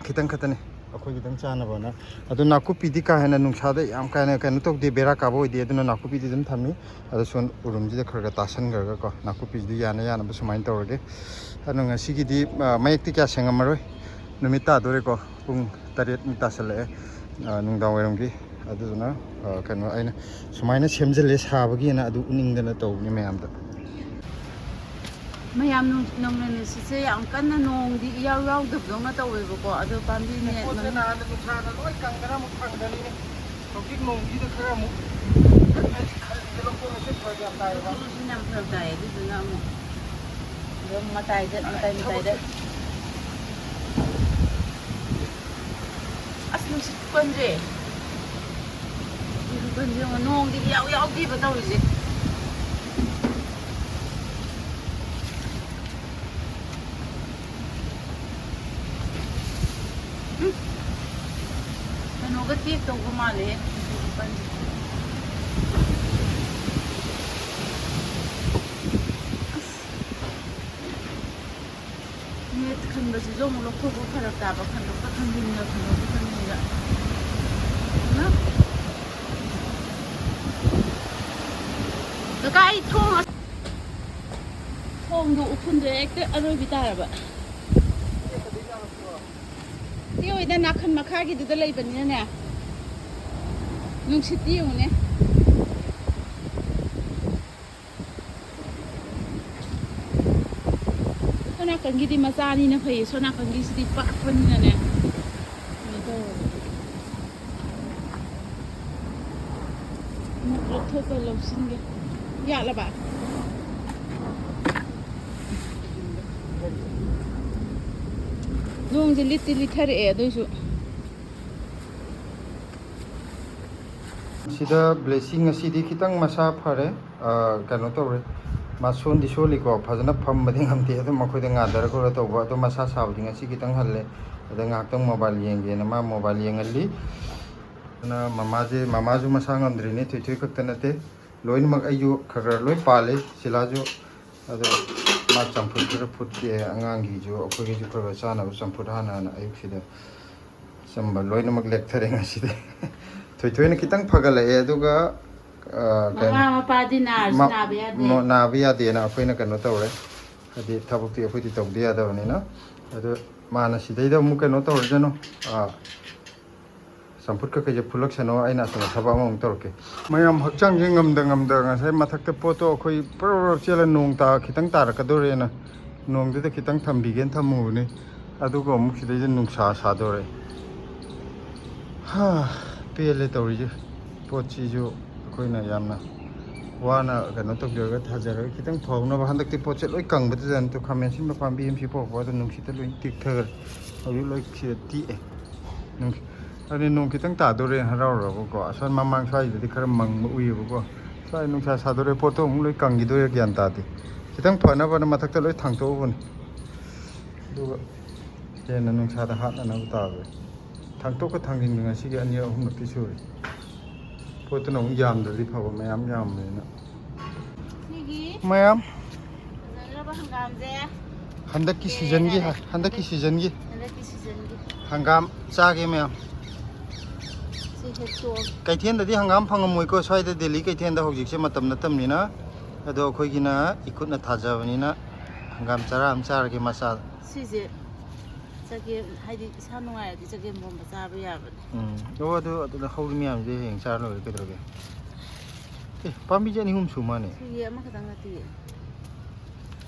ꯈꯤꯇꯪ ꯈꯛꯇꯅꯤ ꯑꯩꯈꯣꯏ ꯈꯤꯇꯪ ꯆꯥꯅꯕꯅ꯫ ꯑꯗꯨ ꯅꯥꯀꯨꯞꯄꯤꯗꯤ ꯀꯥ ꯍꯦꯟꯅ ꯅꯨꯡꯁꯥꯗ ꯌꯥꯝ ꯀꯥ ꯍꯦꯟꯅ ꯀꯩꯅꯣ ꯇꯧꯗꯦ, ꯕꯦꯔꯥ ꯀꯥꯕ ꯑꯣꯏꯗꯦ꯫ ꯑꯗꯨꯅ ꯅꯥꯀꯨꯞꯄꯤꯗꯤ ꯑꯗꯨꯝ ꯊꯝꯃꯤ꯫ ꯑꯗꯣ ꯁꯣꯝ ꯎꯔꯨꯝꯁꯤꯗ ꯈꯔ ꯈꯔ ꯇꯥꯁꯟꯈ꯭ꯔꯒꯀꯣ, ꯅꯥꯀꯨꯞꯄꯤꯁꯤꯗꯤ ꯌꯥꯅ ꯌꯥꯅꯕ ꯁꯨꯃꯥꯏꯅ ꯇꯧꯔꯒꯦ꯫ ꯑꯗꯣ ꯉꯁꯤꯒꯤꯗꯤ, ꯑ, ꯃꯌꯦꯛꯇꯤ ꯀꯌꯥ ꯁꯦꯡꯉꯝꯃꯔꯣꯏ꯫ ꯅꯨꯃꯤꯠ ꯇꯥꯗꯣꯔꯦꯀꯣ, ꯄꯨꯡ ꯇꯔꯦꯠꯃꯨꯛ ꯇꯥꯁꯜꯂꯛꯑꯦ, ꯑ, ꯅꯨꯡꯗꯥꯡ ꯋꯥꯏꯔꯝꯒꯤ꯫ ꯑꯗꯨꯗꯨꯅ, ꯑ, ꯀꯩꯅꯣ, ꯑꯩꯅ ꯁꯨꯃꯥꯏꯅ ꯁꯦꯝꯖꯤꯜꯂꯦ ꯁꯥꯕꯒꯤꯅ, ꯑꯗꯨ ꯎꯠꯅꯤꯡꯗꯅ ꯇꯧꯕꯅꯤ ꯃꯌꯥꯝꯗ꯫ ꯃꯌꯥꯝ ꯅꯣꯡ-, ꯅꯣꯡꯂꯩ ꯅꯨꯡꯁꯤꯠꯁꯦ ꯌꯥꯝ ꯀꯟꯅ ꯅꯣꯡꯗꯤ ꯏꯌꯥꯎ ꯌꯥꯎꯗꯕꯗꯧꯅ ꯇꯧꯋꯦꯕꯀꯣ, ꯑꯗꯣ ꯄꯥꯝꯕꯤ ꯅꯦꯠ ꯂꯩꯈꯣꯁꯦ ꯃꯅꯨꯡ ꯅꯍꯥꯟ ꯅꯨꯡꯁꯥꯅ ꯂꯣꯏ ꯀꯪꯗꯅ ꯑꯃꯨꯛ ꯐꯪꯗꯔꯤꯅꯦ꯫ ꯍꯧꯖꯤꯛ ꯅꯣꯡꯁꯤꯗ ꯈꯔ ꯑꯃꯨꯛ ꯈꯜꯂꯤꯁꯦ ꯂꯧꯊꯣꯛ ꯂꯧꯁꯤꯟ ꯐꯔꯛ ꯌꯥꯝ ꯇꯥꯏꯌꯦꯕ꯫ ꯂꯧꯊꯣꯛ ꯂꯧꯁꯤꯟ ꯌꯥꯝ ꯐꯔꯛ ꯇꯥꯏꯌꯦ, ꯑꯗꯨꯗꯨꯅ ꯑꯃꯨꯛ ꯑꯗꯨꯝ ꯃꯇꯥꯏꯗ, ꯃꯇꯥꯏ ꯃꯇꯥꯏꯗ꯫ ꯊꯕꯛꯁꯦ꯫ ꯑꯁ, ꯅꯨꯡꯁꯤꯠ ꯈꯨꯀꯟꯁꯦ꯫ ꯅꯨꯡꯁꯤꯠ ꯈꯨꯀꯟꯁꯦ ꯌꯦꯡꯉꯣ, ꯅꯣꯡꯗꯤ ꯏꯌꯥꯎ ꯌꯥꯎꯗꯦꯕ ꯇꯧꯔꯤꯁꯦ꯫ ꯎꯝ꯫ ꯀꯩꯅꯣꯒ ꯇꯦꯛ ꯇꯧꯕ ꯃꯥꯜꯂꯦ꯫ ꯅꯦꯠ ꯈꯟꯕꯁꯤꯁꯨ ꯑꯃꯨꯛ ꯂꯧꯊꯣꯛꯄ ꯐꯔꯛ ꯇꯥꯕ, ꯈꯟꯗꯣꯛꯄ ꯈꯟꯖꯤꯟꯒ, ꯈꯟꯗꯣꯛꯄ ꯈꯟꯖꯤꯟꯒ꯫ ꯅ? ꯀꯀꯥ, ꯑꯩ ꯊꯣꯡ ꯑꯁ-, ꯊꯣꯡꯗꯣ ꯎꯐꯨꯟꯗꯣ ꯍꯦꯛꯇ ꯑꯔꯣꯏꯕꯤ ꯇꯥꯔꯕ꯫ ꯁꯤ ꯑꯣꯏꯗ ꯅꯥꯀꯟ ꯃꯈꯥꯒꯤꯗꯨꯗ ꯂꯩꯕꯅꯤꯅꯅꯦ, ꯅꯨꯡꯁꯤꯠꯇꯤ ꯌꯦꯡꯉꯨꯅꯦ꯫ ꯁꯣꯝ ꯅꯥꯀꯟꯒꯤꯗꯤ ꯃꯆꯥꯅꯤꯅ ꯐꯩꯌꯦ, ꯁꯣꯝ ꯅꯥꯀꯟꯒꯤꯁꯤꯗꯤ ꯄꯥꯛꯄꯅꯤꯅꯅꯦ ꯀꯩꯅꯣ ꯇꯧꯔꯕ꯫ ꯑꯃꯨꯛ ꯂꯧꯊꯣꯛꯄ ꯂꯧꯁꯤꯟꯒꯦ꯫ ꯌꯥꯠꯂꯕ? ꯅꯣꯡꯁꯦ ꯂꯤꯠꯇꯤ ꯂꯤꯠꯊꯔꯛꯑꯦ, ꯑꯗꯨꯏꯁꯨ ꯁꯤꯗ ꯕ꯭ꯂꯦꯁꯤ ꯉꯁꯤꯗꯤ ꯈꯤꯇꯪ ꯃꯁꯥ ꯐꯔꯦ꯫ ꯑ, ꯀꯩꯅꯣ ꯇꯧꯔꯦ, ꯃꯥ ꯁꯣꯟꯗꯤ ꯁꯣꯜꯂꯤꯀꯣ, ꯐꯖꯅ ꯐꯝꯕꯗꯤ ꯉꯝꯗꯦ꯫ ꯑꯗꯨꯝ ꯑꯩꯈꯣꯏꯗ ꯉꯥꯗꯔ ꯈꯣꯠꯂ ꯇꯧꯕ, ꯑꯗꯣ ꯃꯁꯥ ꯁꯥꯕꯗꯤ ꯉꯁꯤ ꯈꯤꯇꯪ ꯍꯜꯂꯦ꯫ ꯑꯗ ꯉꯥꯏꯍꯥꯛꯇꯪ ꯃꯣꯕꯥꯏꯜ ꯌꯦꯡꯒꯦꯅ ꯃꯥ ꯃꯣꯕꯥꯏꯜ ꯌꯦꯡꯍꯜꯂꯤ꯫ ꯑꯗꯨꯅ ꯃꯃꯥꯁꯦ, ꯃꯃꯥꯁꯨ ꯃꯁꯥ ꯉꯝꯗ꯭ꯔꯤꯅꯦ, ꯊꯣꯏꯊꯣꯏ ꯈꯛꯇ ꯅꯠꯇꯦ, ꯂꯣꯏꯅꯃꯛ ꯑꯩꯁꯨ ꯈꯔ ꯈꯔ ꯂꯣꯏ ꯄꯥꯜꯂꯤ꯫ ꯁꯤꯂꯥꯁꯨ, ꯑꯗꯣ ꯃꯥ ꯆꯝꯐꯨꯠ ꯈꯔ ꯐꯨꯠꯀꯦ, ꯑꯉꯥꯡꯒꯤꯁꯨ ꯑꯩꯈꯣꯏꯒꯤꯁꯨ ꯈꯔ ꯈꯔ ꯆꯥꯅꯕ ꯆꯝꯐꯨꯠ ꯍꯥꯟꯅ ꯍꯥꯟꯅ ꯑꯌꯨꯛꯁꯤꯗ꯫ ꯑꯆꯝꯕ ꯂꯣꯏꯅꯃꯛ ꯂꯦꯛꯊꯔꯦ ꯉꯁꯤꯗꯤ꯫ ꯊꯣꯏꯊꯣꯏꯅ ꯈꯤꯇꯪ ꯐꯒꯠꯂꯛꯑꯦ, ꯑꯗꯨꯒ, ꯑ, ꯀꯩꯅꯣ, ꯃꯃꯥ ꯃꯄꯥꯗꯤ ꯅꯥꯔꯁꯨ ꯃ-, ꯅꯥꯕ ꯌꯥꯗꯦ꯫ ꯃ-, ꯅꯥꯕ ꯌꯥꯗꯦꯅ ꯑꯩꯈꯣꯏꯅ ꯀꯩꯅꯣ ꯇꯧꯔꯦ꯫ ꯍꯥꯏꯗꯤ ꯊꯕꯛꯇꯤ ꯑꯩꯈꯣꯏꯗꯤ ꯇꯧꯗ ꯌꯥꯗꯕꯅꯤꯅ꯫ ꯑꯗꯨ ꯃꯥꯅ ꯁꯤꯗꯩꯗ ꯑꯃꯨꯛ ꯀꯩꯅꯣ ꯇꯧꯔꯖꯅꯨ꯫ ꯑ, ꯆꯝꯐꯨꯠ ꯀꯩꯀꯩꯁꯦ ꯐꯨꯠꯂꯛꯁꯅꯨ, ꯑꯩꯅ ꯑꯁꯣꯝꯗ ꯊꯕꯛ ꯑꯃꯃꯨꯛ ꯇꯧꯔꯛꯀꯦ꯫ ꯃꯌꯥꯝ ꯍꯛꯆꯥꯡꯁꯦ ꯉꯝꯗ ꯉꯝꯗ ꯉꯁꯥꯏ ꯃꯊꯛꯇ ꯄꯣꯠꯇꯣ ꯑꯩꯈꯣꯏ ꯄ꯭ꯔꯣ ꯄ꯭ꯔꯣ ꯆꯦꯜꯂ ꯅꯣꯡ ꯇꯥ ꯈꯤꯇꯪ ꯇꯥꯔꯛꯀꯗꯧꯔꯦꯅ ꯅꯣꯡꯗꯨꯗ ꯈꯤꯇꯪ ꯊꯝꯕꯤꯒꯦꯅ ꯊꯝꯃꯨꯕꯅꯤ꯫ ꯑꯗꯨꯒ ꯑꯃꯨꯛ ꯁꯤꯗꯩꯗ ꯅꯨꯡꯁꯥ ꯁꯥꯗꯣꯔꯦ꯫ ꯍꯥ, ꯄꯦꯜꯂꯦ ꯇꯧꯔꯤꯁꯦ꯫ ꯄꯣꯠꯁꯤꯁꯨ ꯑꯩꯈꯣꯏꯅ ꯌꯥꯝꯅ ꯋꯥꯅ ꯀꯩꯅꯣ ꯇꯧꯖꯔꯒ ꯊꯥꯖꯔꯒ ꯈꯤꯇꯪ ꯐꯍꯧꯅꯕ꯫ ꯍꯟꯗꯛꯇꯤ ꯄꯣꯠꯁꯦ ꯂꯣꯏ ꯀꯪꯕꯗꯨꯗ ꯅꯠꯇꯦ, ꯈꯥꯃꯦꯟ ꯑꯁꯤꯟꯕ ꯄꯥꯝꯕꯤ ꯑꯃ ꯁꯤ ꯄꯣꯛꯄ ꯑꯗꯨ ꯅꯨꯡꯁꯤꯠꯇ ꯂꯣꯏ ꯇꯦꯛꯊꯈ꯭ꯔꯦ꯫ ꯍꯧꯖꯤꯛ ꯂꯣꯏ ꯁꯤꯗ ꯇꯦꯛꯑꯦ꯫ ꯅꯨꯡ-, ꯑꯗꯨꯗꯤ ꯅꯣꯡ ꯈꯤꯇꯪ ꯇꯥꯗꯣꯔꯦ ꯍꯔꯥꯎꯔꯒꯀꯣ꯫ ꯑꯁꯣꯝ ꯃꯃꯥꯡ ꯁ꯭ꯋꯥꯏꯗꯗꯤ ꯈꯔ ꯃꯪꯕ ꯎꯏꯌꯦꯕꯀꯣ꯫ ꯁ꯭ꯋꯥꯏ ꯅꯨꯡꯁꯥ ꯁꯥꯗꯣꯔꯦ, ꯄꯣꯠꯇꯣ ꯑꯃꯨꯛ ꯂꯣꯏ ꯀꯪꯈꯤꯗꯣꯏꯔꯥ ꯒ꯭ꯌꯥꯟ ꯇꯥꯗꯦ꯫ ꯈꯤꯇꯪ ꯐꯅꯕꯅ ꯃꯊꯛꯇ ꯂꯣꯏ ꯊꯥꯡꯇꯣꯛꯎꯕꯅꯤ꯫ ꯑꯗꯨꯒ ꯍꯦꯟꯅ ꯅꯨꯡꯁꯥꯗ ꯍꯥꯠꯅꯅꯕ ꯇꯥꯕꯅꯤ꯫ ꯊꯥꯡꯇꯣꯛꯀ ꯊꯥꯡꯖꯤꯟꯒ ꯉꯁꯤꯒꯤ ꯑꯅꯤꯔꯛ ꯑꯍꯨꯝꯂꯛꯇꯤ ꯁꯨꯔꯦ꯫ ꯄꯣꯠꯇꯨꯅ ꯑꯃꯨꯛ ꯌꯥꯝꯗ꯭ꯔꯗꯤ ꯐꯕ, ꯃꯌꯥꯝ ꯌꯥꯝꯕꯅꯤꯅ꯫ ꯁꯤꯒꯤ ꯃꯌꯥꯝ ꯐꯖꯈ꯭ꯔꯕ ꯍꯪꯒꯥꯝꯁꯦ ꯍꯟꯗꯛꯀꯤ ꯁꯤꯖꯟꯒꯤ ꯍꯥꯏ-, ꯍꯟꯗꯛꯀꯤ ꯁꯤꯖꯟꯒꯤ ꯍꯟꯗꯛꯀꯤ ꯁꯤꯖꯟꯒꯤ ꯍꯪꯒꯥꯝ ꯆꯥꯒꯦ ꯃꯌꯥꯝ꯫ ꯁꯤ ꯍꯦꯛꯇꯣꯛꯑꯒ ꯀꯩꯊꯦꯜꯗꯗꯤ ꯍꯪꯒꯥꯝ ꯐꯪꯉꯝꯃꯣꯏꯀꯣ, ꯁ꯭ꯋꯥꯏꯗ ꯗꯦꯜꯂꯤ ꯀꯩꯊꯦꯜꯗ ꯍꯧꯖꯤꯛꯁꯦ ꯃꯇꯝ ꯅꯠꯇꯕꯅꯤꯅ꯫ ꯑꯗꯣ ꯑꯩꯈꯣꯏꯒꯤꯅ ꯏꯈꯨꯠꯅ ꯊꯥꯖꯕꯅꯤꯅ ꯍꯪꯒꯥꯝ ꯆꯔꯥ ꯑꯃ ꯆꯥꯔꯒꯦ ꯃꯆꯥ꯫ ꯁꯤꯁꯦ ꯆꯒꯦꯝ, ꯍꯥꯏꯗꯤ ꯏꯁꯥ ꯅꯨꯡꯉꯥꯏꯔꯗꯤ ꯆꯒꯦꯝ ꯄꯣꯝꯕ ꯆꯥꯕ ꯌꯥꯕꯅꯦ꯫ ꯎꯝ꯫ ꯑꯣ, ꯑꯗꯨ, ꯑꯗꯨꯗ ꯍꯧꯔꯤ ꯃꯌꯥꯝꯁꯦ ꯍꯌꯦꯡ ꯆꯥꯔ ꯂꯣꯏꯔꯦ, ꯀꯩꯗꯧꯔꯒꯦ? ꯑꯦ, ꯄꯥꯝꯕꯤꯁꯦ ꯑꯅꯤ ꯑꯍꯨꯝ ꯁꯨ ꯃꯥꯅꯦ꯫ ꯁꯨꯏꯌꯦ, ꯑꯃꯈꯛꯇꯪ ꯅꯠꯇꯤꯌꯦ꯫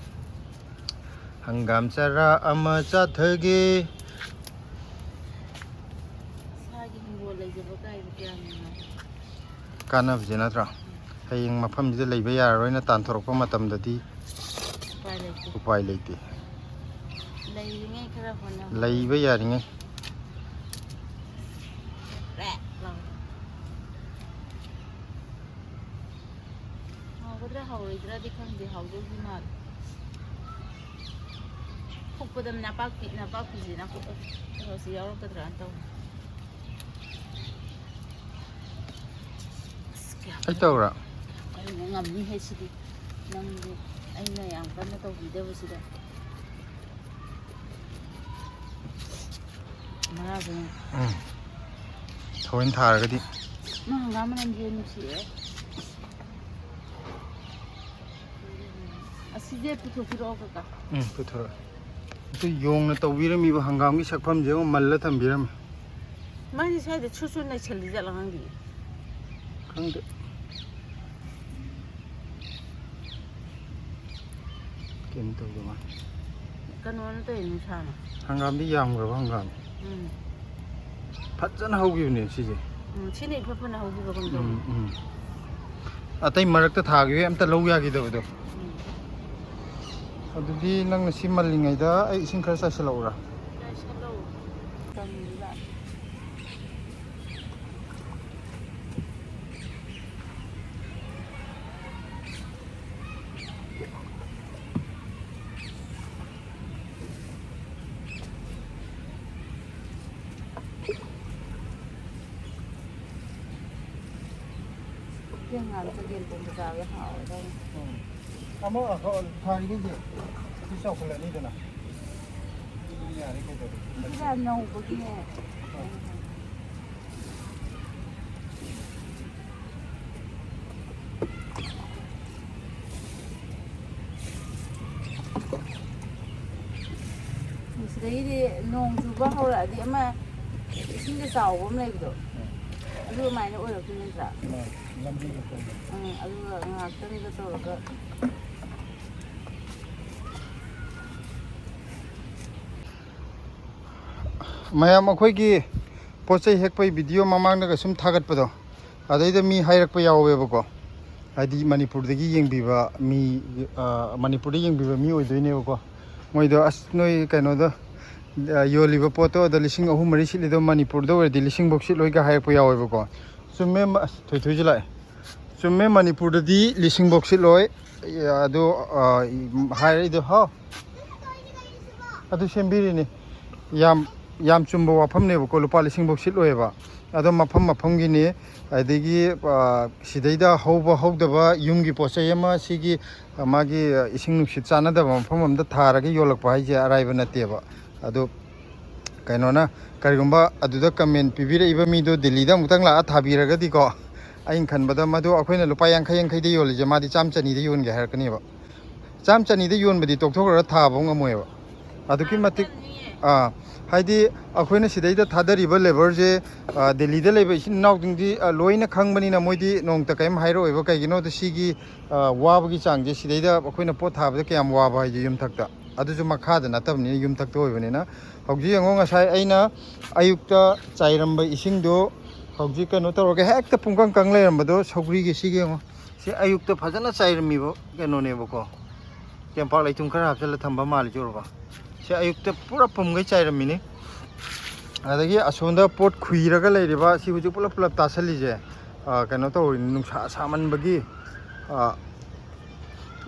ꯍꯪꯒꯥꯝ ꯆꯔꯥ ꯑꯃ ꯆꯥꯊꯒꯦ꯫ ꯏꯁꯥꯒꯤ ꯍꯤꯡꯒꯣꯜ ꯂꯩꯖꯕ ꯀꯥꯏꯕ ꯀꯌꯥꯝ ꯅꯨꯡꯉꯥꯏ꯫ ꯀꯥꯟꯅꯕꯁꯦ ꯅꯠꯇ꯭ꯔꯥ? ꯍꯌꯦꯡ ꯃꯐꯝꯁꯤꯗ ꯂꯩꯕ ꯌꯥꯔꯔꯣꯏꯅ ꯇꯥꯟꯊꯣꯔꯛꯄ ꯃꯇꯝꯗꯗꯤ ꯎꯄꯥꯏ ꯂꯩꯇꯦ꯫ ꯎꯄꯥꯏ ꯂꯩꯇꯦ꯫ ꯂꯩꯔꯤꯉꯩ ꯈꯔ ꯍꯣꯠꯅꯕ꯫ ꯂꯩꯕ ꯌꯥꯔꯤꯉꯩ꯫ ꯄ꯭ꯔꯦꯛ ꯂꯥꯎꯅ꯫ ꯑꯣꯏꯗ꯭ꯔꯗꯤ ꯈꯪꯗꯦ, ꯍꯥꯎꯗꯧꯗꯤ ꯃꯥꯜꯂꯦ꯫ ꯐꯨꯛꯄꯗ ꯅꯄꯥꯛꯄꯤ, ꯅꯄꯥꯛꯄꯤꯁꯤꯅ ꯀꯩꯅꯣꯁꯤ ꯌꯥꯎꯔꯛꯀꯗ꯭ꯔꯥꯅ ꯇꯧꯕ꯫ ꯑꯁ, ꯀꯌꯥ ꯑꯩ ꯇꯧꯔꯥ? ꯑꯩꯅ ꯉꯝꯅꯤꯍꯦ ꯁꯤꯗꯤ꯫ ꯅꯪꯗꯤ ꯑꯩꯅ ꯌꯥꯝ ꯀꯟꯅ ꯇꯧꯕꯤꯗꯕꯁꯤꯗ꯫ ꯃꯔꯥꯁꯦ ꯌꯦꯡꯉꯨ꯫ ꯎꯝ꯫ ꯊꯑꯣꯏꯅ ꯊꯥꯔꯒꯗꯤ꯫ ꯃꯥ ꯍꯪꯒꯥꯝ ꯃꯅꯝꯁꯦ ꯅꯨꯡꯁꯤꯔꯦ꯫ ꯑꯁꯤꯁꯦ ꯄꯨꯊꯣꯛꯄꯤꯔꯛꯑꯣ, ꯀꯀꯥ꯫ ꯎꯝ, ꯄꯨꯊꯣꯔꯛꯑꯣ꯫ ꯑꯗꯨ ꯌꯣꯡꯅ ꯇꯧꯕꯤꯔꯝꯃꯤꯕ ꯍꯪꯒꯥꯝꯒꯤ ꯁꯛꯐꯝꯁꯦ ꯑꯃꯨꯛ ꯃꯜꯂ ꯊꯝꯕꯤꯔꯝꯃꯦ꯫ ꯃꯥꯗꯤ ꯁ꯭ꯋꯥꯏꯗ ꯁꯨꯠ ꯁꯨꯠ ꯅꯩꯁꯜꯂꯤ ꯖꯥꯠꯂ ꯈꯪꯗꯦ꯫ ꯈꯪꯗꯦ꯫ ꯀꯩꯝ ꯇꯧꯗꯦ ꯃꯥ꯫ ꯀꯩꯅꯣꯅ ꯇꯧꯔꯤꯅꯦ ꯁꯥꯅ꯫ ꯍꯪꯒꯥꯝꯗꯤ ꯌꯥꯝꯈ꯭ꯔꯕ ꯍꯪꯒꯥꯝ꯫ ꯎꯝ꯫ ꯐꯖꯅ ꯍꯧꯈꯤꯕꯅꯦ ꯁꯤꯁꯦ꯫ ꯎꯝ, ꯁꯤꯅ ꯏꯐ ꯐꯅ ꯍꯧꯈꯤꯕꯒꯨꯝ ꯇꯧꯋꯤ꯫ ꯎꯝ, ꯎꯝ꯫ ꯑꯇꯩ ꯃꯔꯛꯇ ꯊꯥꯈꯤꯕ ꯑꯝꯇ ꯂꯧ ꯌꯥꯈꯤꯗꯕꯗꯣ꯫ ꯎꯝ꯫ ꯑꯗꯨꯗꯤ ꯅꯪꯅ ꯁꯤ ꯃꯜꯂꯤꯉꯩꯗ ꯑꯩ ꯏꯁꯤꯡ ꯈꯔ ꯆꯥꯏꯁꯤꯜꯂꯛꯎꯔꯥ? ꯆꯥꯏꯁꯤꯜꯂꯣ꯫ ꯀꯪꯉꯤꯕ꯫ ꯆꯦꯡ ꯉꯥꯟ ꯆꯒꯦꯝ ꯄꯣꯝꯕ ꯆꯥꯕꯗ ꯍꯥꯎꯔꯗꯧꯅꯤ꯫ ꯎꯝ꯫ ꯑꯃ ꯍꯧ-, ꯊꯥꯔꯤꯈꯩꯁꯦ ꯁꯤ ꯆꯥꯎꯈꯠꯂꯛꯑꯅꯤꯗꯅ꯫ ꯑꯗꯨꯗꯤ ꯌꯥꯔꯦ ꯀꯩꯗꯧꯔꯒꯦ? ꯁꯤꯗ ꯅꯧꯕꯒꯤꯅꯦ꯫ ꯑꯥ꯫ ꯁꯤꯗꯒꯤꯗꯤ ꯅꯣꯡ ꯆꯨꯕ ꯍꯧꯔꯛꯑꯗꯤ ꯑꯃ ꯏꯁꯤꯡꯗ ꯆꯥꯎꯕ ꯑꯃ ꯂꯩꯕꯗꯣ, ꯎꯝ꯫ ꯑꯗꯨ ꯑꯗꯨꯃꯥꯏꯅ ꯑꯣꯏꯔꯛꯇꯣꯏ ꯅꯠꯇ꯭ꯔꯥ? ꯃꯥꯅꯤ, ꯂꯝꯕꯤꯒ ꯊꯣꯡꯗꯣ꯫ ꯎꯝ, ꯑꯗꯨꯒ ꯉꯥꯏꯍꯥꯛꯇꯪꯒ ꯇꯧꯔꯒ꯫ ꯃꯌꯥꯝ ꯑꯩꯈꯣꯏꯒꯤ ꯄꯣꯠ ꯆꯩ ꯍꯦꯛꯄꯩ ꯚꯤꯗꯤꯑꯣ ꯃꯃꯥꯡꯗꯒ ꯁꯨꯝ ꯊꯥꯒꯠꯄꯗꯣ, ꯑꯗꯩꯗ ꯃꯤ ꯍꯥꯏꯔꯛꯄ ꯌꯥꯎꯋꯦꯕꯀꯣ, ꯍꯥꯏꯗꯤ ꯃꯅꯤꯄꯨꯔꯗꯒꯤ ꯌꯦꯡꯕꯤꯕ ꯃꯤ, ꯑ, ꯃꯅꯤꯄꯨꯔꯗ ꯌꯦꯡꯕꯤꯕ ꯃꯤ ꯑꯣꯏꯗꯣꯏꯅꯦꯕꯀꯣ꯫ ꯃꯣꯏꯗꯣ, "ꯑꯁ, ꯅꯣꯏ ꯀꯩꯅꯣꯗꯣ, ꯑ, ꯌꯣꯜꯂꯤꯕ ꯄꯣꯠꯇꯣ ꯑꯗ ꯂꯤꯁꯤꯡ ꯑꯍꯨꯝ ꯃꯔꯤ ꯁꯤꯠꯂꯤꯗꯣ ꯃꯅꯤꯄꯨꯔꯗ ꯑꯣꯏꯔꯗꯤ ꯂꯤꯁꯤꯡ ꯐꯧ ꯁꯤꯠꯂꯣꯏꯒ" ꯍꯥꯏꯔꯛꯄ ꯌꯥꯎꯋꯦꯕꯀꯣ꯫ ꯆꯨꯝꯃꯦ, ꯑꯁ, ꯊꯣꯏꯊꯣꯏꯁꯨ ꯂꯥꯛꯑꯦ꯫ ꯆꯨꯝꯃꯦ, ꯃꯅꯤꯄꯨꯔꯗꯗꯤ ꯂꯤꯁꯤꯡꯐꯧ ꯁꯤꯠꯂꯣꯏ꯫ ꯑꯗꯣ, ꯑ, ꯍꯥꯏꯔꯛꯏꯗꯣ, ꯍꯥꯎ꯫ ꯑꯗꯨ ꯁꯦꯝꯕꯤꯔꯤꯅꯤ꯫ ꯌꯥꯝ, ꯌꯥꯝ ꯆꯨꯝꯕ ꯋꯥꯐꯝꯅꯦꯕꯀꯣ, ꯂꯨꯄꯥ ꯂꯤꯁꯤꯡꯐꯧ ꯁꯤꯠꯂꯣꯏꯕ꯫ ꯑꯗꯣ ꯃꯐꯝ ꯃꯐꯝꯒꯤꯅꯤ꯫ ꯑꯗꯒꯤ, ꯑ, ꯁꯤꯗꯩꯗ ꯍꯧꯕ ꯍꯧꯗꯕ ꯌꯨꯝꯒꯤ ꯄꯣꯠ ꯆꯩ ꯑꯃ, ꯁꯤꯒꯤ, ꯑ, ꯃꯥꯒꯤ, ꯑ, ꯏꯁꯤꯡ ꯅꯨꯡꯁꯤꯠ ꯆꯥꯟꯅꯗꯕ ꯃꯐꯝ ꯑꯃꯗ ꯊꯥꯔꯒ ꯌꯣꯜꯂꯛꯄ ꯍꯥꯏꯁꯦ ꯑꯔꯥꯏꯕ ꯅꯠꯇꯦꯕ꯫ ꯑꯗꯣ ꯀꯩꯅꯣꯅ, ꯀꯔꯤꯒꯨꯝꯕ ꯑꯗꯨꯗ ꯀꯃꯦꯟ ꯄꯤꯕꯤꯔꯛꯏꯕ ꯃꯤꯗꯣ ꯗꯦꯜꯂꯤꯗ ꯑꯃꯨꯛꯇꯪ ꯂꯥꯛꯑ ꯊꯥꯕꯤꯔꯒꯗꯤꯀꯣ, ꯑꯩꯅ ꯈꯟꯕꯗ ꯃꯗꯨ ꯑꯩꯈꯣꯏꯅ ꯂꯨꯄꯥ ꯌꯥꯡꯈꯩ ꯌꯥꯡꯈꯩꯗ ꯌꯣꯜꯂꯤꯁꯦ, ꯃꯥꯗꯤ ꯆꯥꯝ ꯆꯅꯤꯗ ꯌꯣꯟꯒꯦ ꯍꯥꯏꯔꯛꯀꯅꯦꯕ꯫ ꯆꯥꯝ ꯆꯅꯤꯗ ꯌꯣꯟꯕꯗꯤ ꯇꯣꯛꯊꯣꯛꯈ꯭ꯔꯒ ꯊꯥꯕ ꯉꯝꯃꯣꯏꯕ꯫ ꯑꯗꯨꯛꯀꯤ ꯃꯇꯤꯛ, ꯑꯥ, ꯍꯥꯏꯗꯤ ꯑꯩꯈꯣꯏꯅ ꯁꯤꯗꯩꯗ ꯊꯥꯗꯔꯤꯕ ꯂꯦꯕꯔꯁꯦ, ꯑ, ꯗꯦꯜꯂꯤꯗ ꯂꯩꯕ ꯏꯆꯤꯟ ꯏꯅꯥꯎꯁꯤꯡꯗꯤ, ꯑ, ꯂꯣꯏꯅ ꯈꯪꯕꯅꯤꯅ ꯃꯣꯏꯗꯤ ꯅꯣꯡꯃꯇ ꯀꯔꯤꯝ ꯍꯥꯏꯔꯛꯑꯣꯏꯕ꯫ ꯀꯩꯒꯤꯅꯣꯗ ꯁꯤꯒꯤ, ꯑ, ꯋꯥꯕꯒꯤ ꯆꯥꯡꯁꯦ, ꯁꯤꯗꯩꯗ ꯑꯩꯈꯣꯏꯅ ꯄꯣꯠ ꯊꯥꯕꯗ ꯀꯌꯥꯝ ꯋꯥꯕ ꯍꯥꯏꯁꯦ ꯌꯨꯝꯊꯛꯇ꯫ ꯑꯗꯨꯁꯨ ꯃꯈꯥꯗ ꯅꯠꯇꯕꯅꯤꯅ, ꯌꯨꯝꯊꯛꯇ ꯑꯣꯏꯕꯅꯤꯅ꯫ ꯍꯧꯖꯤꯛ ꯌꯦꯡꯉꯣ, ꯉꯁꯥꯏ ꯑꯩꯅ ꯑꯌꯨꯛꯇ ꯆꯥꯏꯔꯝꯕ ꯏꯁꯤꯡꯗꯣ ꯍꯧꯖꯤꯛ ꯀꯩꯅꯣ ꯇꯧꯔꯒ ꯍꯦꯛꯇ ꯄꯨꯡꯀꯪ ꯀꯪ ꯂꯩꯔꯝꯕꯗꯣ, ꯁꯧꯒ꯭ꯔꯤꯒꯤ ꯁꯤꯒꯤ ꯌꯦꯡꯉꯣ꯫ ꯁꯤ ꯑꯌꯨꯛꯇ ꯐꯖꯅ ꯆꯥꯏꯔꯝꯃꯤꯕ ꯀꯩꯅꯣꯅꯦꯕꯀꯣ꯫ ꯆꯦꯡꯄꯥꯛ ꯂꯩꯊꯨꯝ ꯈꯔ ꯍꯥꯞꯆꯤꯜꯂ ꯊꯝꯕ ꯃꯥꯜꯂꯤ, ꯆꯨꯔꯕ? ꯁꯤ ꯑꯌꯨꯛꯇ ꯄꯨꯔꯥ ꯄꯨꯝꯈꯩ ꯆꯥꯏꯔꯝꯃꯤꯅꯤ꯫ ꯑꯗꯒꯤ ꯑꯁꯣꯝꯗ ꯄꯣꯠ ꯈꯨꯏꯔꯒ ꯂꯩꯔꯤꯕ ꯁꯤ ꯍꯧꯖꯤꯛ ꯄꯨꯂꯞ ꯄꯨꯂꯞ ꯇꯥꯁꯜꯂꯤꯁꯦ, ꯑ, ꯀꯩꯅꯣ ꯇꯧꯔꯤ, ꯅꯨꯡꯁꯥ ꯁꯥꯃꯟꯕꯒꯤ, ꯑ,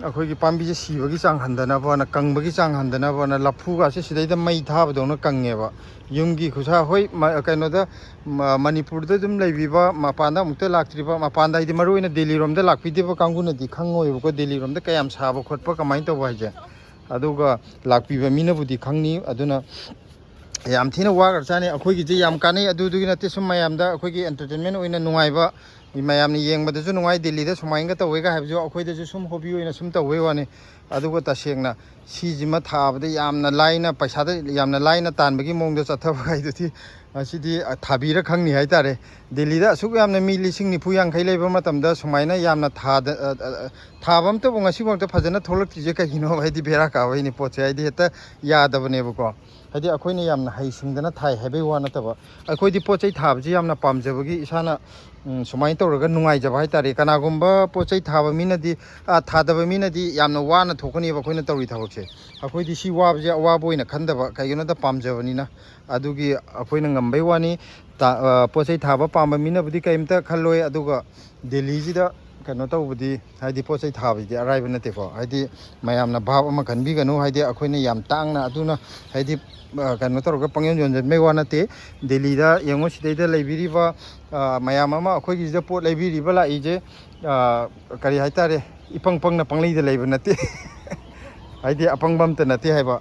ꯑꯩꯈꯣꯏꯒꯤ ꯄꯥꯝꯕꯤꯁꯦ ꯁꯤꯕꯒꯤ ꯆꯥꯡ ꯍꯟꯊꯅꯕꯅ, ꯀꯪꯕꯒꯤ ꯆꯥꯡ ꯍꯟꯊꯅꯕꯅ ꯂꯐꯨꯒꯁꯦ ꯁꯤꯗꯩꯗ ꯃꯩ ꯊꯥꯕꯗꯧꯅ ꯀꯪꯉꯦꯕ꯫ ꯌꯨꯝꯒꯤ ꯈꯨꯠꯁꯥ, ꯍꯣꯏ, ꯃ-, ꯀꯩꯅꯣꯗ, ꯃ-, ꯃꯅꯤꯄꯨꯔꯗ ꯑꯗꯨꯝ ꯂꯩꯕꯤꯕ, ꯃꯄꯥꯟꯗ ꯑꯃꯨꯛꯇ ꯂꯥꯛꯇ꯭ꯔꯤꯕ, ꯃꯄꯥꯟꯗ ꯍꯥꯏꯗꯤ ꯃꯔꯨ ꯑꯣꯏꯅ ꯗꯦꯜꯂꯤꯔꯣꯝꯗ ꯂꯥꯛꯄꯤꯗꯦꯕ ꯀꯥꯡꯕꯨꯅꯗꯤ ꯈꯪꯉꯣꯏꯕꯀꯣ, ꯗꯦꯜꯂꯤꯔꯣꯝꯗ ꯀꯌꯥꯝ ꯁꯥꯕ ꯈꯣꯠꯄ ꯀꯃꯥꯏꯅ ꯇꯧꯕ ꯍꯥꯏꯁꯦ꯫ ꯑꯗꯨꯒ ꯂꯥꯛꯄꯤꯕ ꯃꯤꯅꯕꯨꯗꯤ ꯈꯪꯅꯤ꯫ ꯑꯗꯨꯅ ꯌꯥꯝ ꯊꯤꯅ ꯋꯥꯈ꯭ꯔꯖꯥꯠꯅꯤ꯫ ꯑꯩꯈꯣꯏꯒꯤꯁꯦ ꯌꯥꯝ ꯀꯥꯟꯅꯩ꯫ ꯑꯗꯨꯗꯨꯒꯤ ꯅꯠꯇꯦ, ꯁꯨꯝ ꯃꯌꯥꯝꯗ ꯑꯩꯈꯣꯏꯒꯤ entertainment ꯑꯣꯏꯅ ꯅꯨꯡꯉꯥꯏꯕ, ꯃꯌꯥꯝꯅ ꯌꯦꯡꯕꯗꯁꯨ ꯅꯨꯡꯉꯥꯏ, ꯗꯦꯜꯂꯤꯗ ꯁꯨꯃꯥꯏꯅꯒ ꯇꯧꯋꯦꯒ ꯍꯥꯏꯕꯁꯨ ꯑꯩꯈꯣꯏꯗꯁꯨ ꯁꯨꯝ hobby ꯑꯣꯏꯅ ꯁꯨꯝ ꯇꯧꯕꯩ ꯋꯥꯅꯤ꯫ ꯑꯗꯨꯒ ꯇꯁꯦꯡꯅ ꯁꯤꯁꯤꯃ ꯊꯥꯕꯗ ꯌꯥꯝꯅ ꯂꯥꯏꯅ, ꯄꯩꯁꯥꯗ ꯌꯥꯝꯅ ꯂꯥꯏꯅ ꯇꯥꯟꯕꯒꯤ ꯃꯑꯣꯡꯗ ꯆꯠꯊꯕ ꯍꯥꯏꯗꯨꯗꯤ ꯉꯁꯤꯗꯤ, ꯑ, ꯊꯥꯕꯤꯔ ꯈꯪꯅꯤ ꯍꯥꯏꯇꯥꯔꯦ꯫ ꯗꯦꯜꯂꯤꯗ ꯑꯁꯨꯛ ꯌꯥꯝꯅ ꯃꯤ ꯂꯤꯁꯤꯡ ꯅꯤꯐꯨ ꯌꯥꯡꯈꯩ ꯂꯩꯕ ꯃꯇꯝꯗ ꯁꯨꯃꯥꯏꯅ ꯌꯥꯝꯅ ꯊꯥꯗ-, ꯑ, ꯑ, ꯑ, ꯊꯥꯕ ꯑꯝꯇꯕꯨ ꯉꯁꯤꯐꯥꯎꯗ ꯐꯖꯅ ꯊꯣꯛꯂꯛꯇ꯭ꯔꯤꯁꯦ ꯀꯩꯒꯤꯅꯣ? ꯍꯥꯏꯗꯤ ꯕꯦꯔꯥ ꯀꯥꯕꯩꯅꯤ ꯄꯣꯠꯁꯦ, ꯍꯥꯏꯗꯤ ꯍꯦꯛꯇ ꯌꯥꯗꯕꯅꯦꯕꯀꯣ꯫ ꯍꯥꯏꯗꯤ ꯑꯩꯈꯣꯏꯅ ꯌꯥꯝꯅ ꯍꯩꯁꯤꯡꯗꯅ ꯊꯥꯏ ꯍꯥꯏꯕꯩ ꯋꯥ ꯅꯠꯇꯕ, ꯑꯩꯈꯣꯏꯗꯤ ꯄꯣꯠ ꯆꯩ ꯊꯥꯕꯁꯤ ꯌꯥꯝꯅ ꯄꯥꯝꯖꯕꯒꯤ ꯏꯁꯥꯅ, ꯎꯝ, ꯁꯨꯃꯥꯏꯅ ꯇꯧꯔꯒ ꯅꯨꯡꯉꯥꯏꯖꯕ ꯍꯥꯏꯇꯥꯔꯦ꯫ ꯀꯅꯥꯒꯨꯝꯕ ꯄꯣꯠ ꯆꯩ ꯊꯥꯕ ꯃꯤꯅꯗꯤ, ꯑ, ꯊꯥꯗꯕ ꯃꯤꯅꯗꯤ ꯌꯥꯝꯅ ꯋꯥꯅ ꯊꯣꯛꯀꯅꯤꯕ ꯑꯩꯈꯣꯏꯅ ꯇꯧꯔꯤ ꯊꯕꯛꯁꯦ꯫ ꯑꯩꯈꯣꯏꯗꯤ ꯁꯤ ꯋꯥꯕꯁꯦ ꯑꯋꯥꯕ ꯑꯣꯏꯅ ꯈꯟꯗꯕ, ꯀꯩꯒꯤꯅꯣꯗ ꯄꯥꯝꯖꯕꯅꯤꯅ꯫ ꯑꯗꯨꯒꯤ ꯑꯩꯈꯣꯏꯅ ꯉꯝꯕꯩ ꯋꯥꯅꯤ꯫ ꯇ-, ꯑ, ꯄꯣꯠ ꯆꯩ ꯊꯥꯕ ꯄꯥꯝꯕ ꯃꯤꯅꯕꯨꯗꯤ ꯀꯔꯤꯝꯇ ꯈꯜꯂꯣꯏ, ꯑꯗꯨꯒ ꯗꯦꯜꯂꯤꯁꯤꯗ ꯀꯩꯅꯣ ꯇꯧꯕꯗꯤ, ꯍꯥꯏꯗꯤ ꯄꯣꯠ ꯆꯩ ꯊꯥꯕꯁꯤꯗꯤ ꯑꯔꯥꯏꯕ ꯅꯠꯇꯦꯀꯣ꯫ ꯍꯥꯏꯗꯤ ꯃꯌꯥꯝꯅ ꯚꯥꯞ ꯑꯃ ꯈꯟꯕꯤꯒꯅꯨ, ꯍꯥꯏꯗꯤ ꯑꯩꯈꯣꯏꯅ ꯌꯥꯝ ꯇꯥꯡꯅ ꯑꯗꯨꯅ, ꯍꯥꯏꯗꯤ ꯑ, ꯀꯩꯅꯣ ꯇꯧꯔꯒ ꯄꯪꯌꯣꯟ ꯌꯣꯟꯁꯤꯟꯕꯩ ꯋꯥ ꯅꯠꯇꯦ꯫ ꯗꯦꯜꯂꯤꯗ ꯌꯦꯡꯉꯣ, ꯁꯤꯗꯩꯗ ꯂꯩꯕꯤꯔꯤꯕ ꯑ, ꯃꯌꯥꯝ ꯑꯃ ꯑꯩꯈꯣꯏꯒꯤꯁꯤꯗ ꯄꯣꯠ ꯂꯩꯕꯤꯔꯤꯕ ꯂꯥꯛꯏꯁꯦ, ꯑ, ꯀꯔꯤ ꯍꯥꯏꯇꯥꯔꯦ, ꯏꯄꯪ ꯄꯪꯅ ꯄꯪꯂꯩꯗ ꯂꯩꯕ ꯅꯠꯇꯦ꯫ ꯍꯥꯏꯗꯤ ꯑꯄꯪꯕ ꯑꯝꯇ ꯅꯠꯇꯦ ꯍꯥꯏꯕ꯫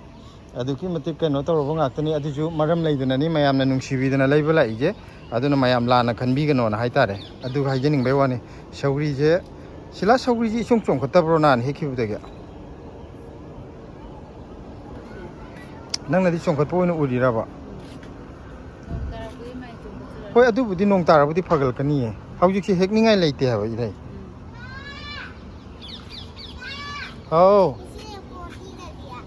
ꯑꯗꯨꯛꯀꯤ ꯃꯇꯤꯛ ꯀꯩꯅꯣ ꯇꯧꯔꯕ ꯉꯥꯛꯇꯅꯤ꯫ ꯑꯗꯨꯁꯨ ꯃꯔꯝ ꯂꯩꯗꯅꯅꯤ ꯃꯌꯥꯝꯅ ꯅꯨꯡꯁꯤꯕꯤꯗꯅ ꯂꯩꯕ ꯂꯥꯛꯏꯁꯦ꯫ ꯑꯗꯨꯅ ꯃꯌꯥꯝ ꯂꯥꯟꯅ ꯈꯟꯕꯤꯒꯅꯣꯅ ꯍꯥꯏꯇꯥꯔꯦ꯫ ꯑꯗꯨꯒ ꯍꯥꯏꯖꯅꯤꯡꯕꯩ ꯋꯥꯅꯤ꯫ ꯁꯧꯒ꯭ꯔꯤꯁꯦ, ꯁꯤꯂꯥ ꯁꯧꯒ꯭ꯔꯤꯁꯦ ꯏꯆꯣꯡ ꯆꯣꯡꯈꯠꯇꯕ꯭ꯔꯣ ꯅꯍꯥꯟ ꯍꯦꯛꯈꯤꯕꯗꯒꯤ? ꯅꯪꯅꯗꯤ ꯆꯣꯡꯈꯠꯄ ꯑꯣꯏꯅ ꯎꯔꯤꯔꯕ? ꯅꯣꯡ ꯇꯥꯔꯛꯄꯒꯤ ꯃꯥꯏ ꯆꯣꯡꯈꯠꯆꯔꯛꯑꯅꯤ꯫ ꯍꯣꯏ, ꯑꯗꯨꯕꯨꯗꯤ ꯅꯣꯡ ꯇꯥꯔꯕꯨꯗꯤ ꯐꯒꯠꯂꯛꯀꯅꯤꯌꯦ꯫ ꯍꯧꯖꯤꯛꯁꯦ ꯍꯦꯛꯅꯤꯡꯉꯥꯏ ꯂꯩꯇꯦ ꯍꯥꯏꯕ, ꯏꯔꯩ꯫ ꯎꯝ꯫ ꯍꯥꯎ꯫ इसे पोटी कर दिया।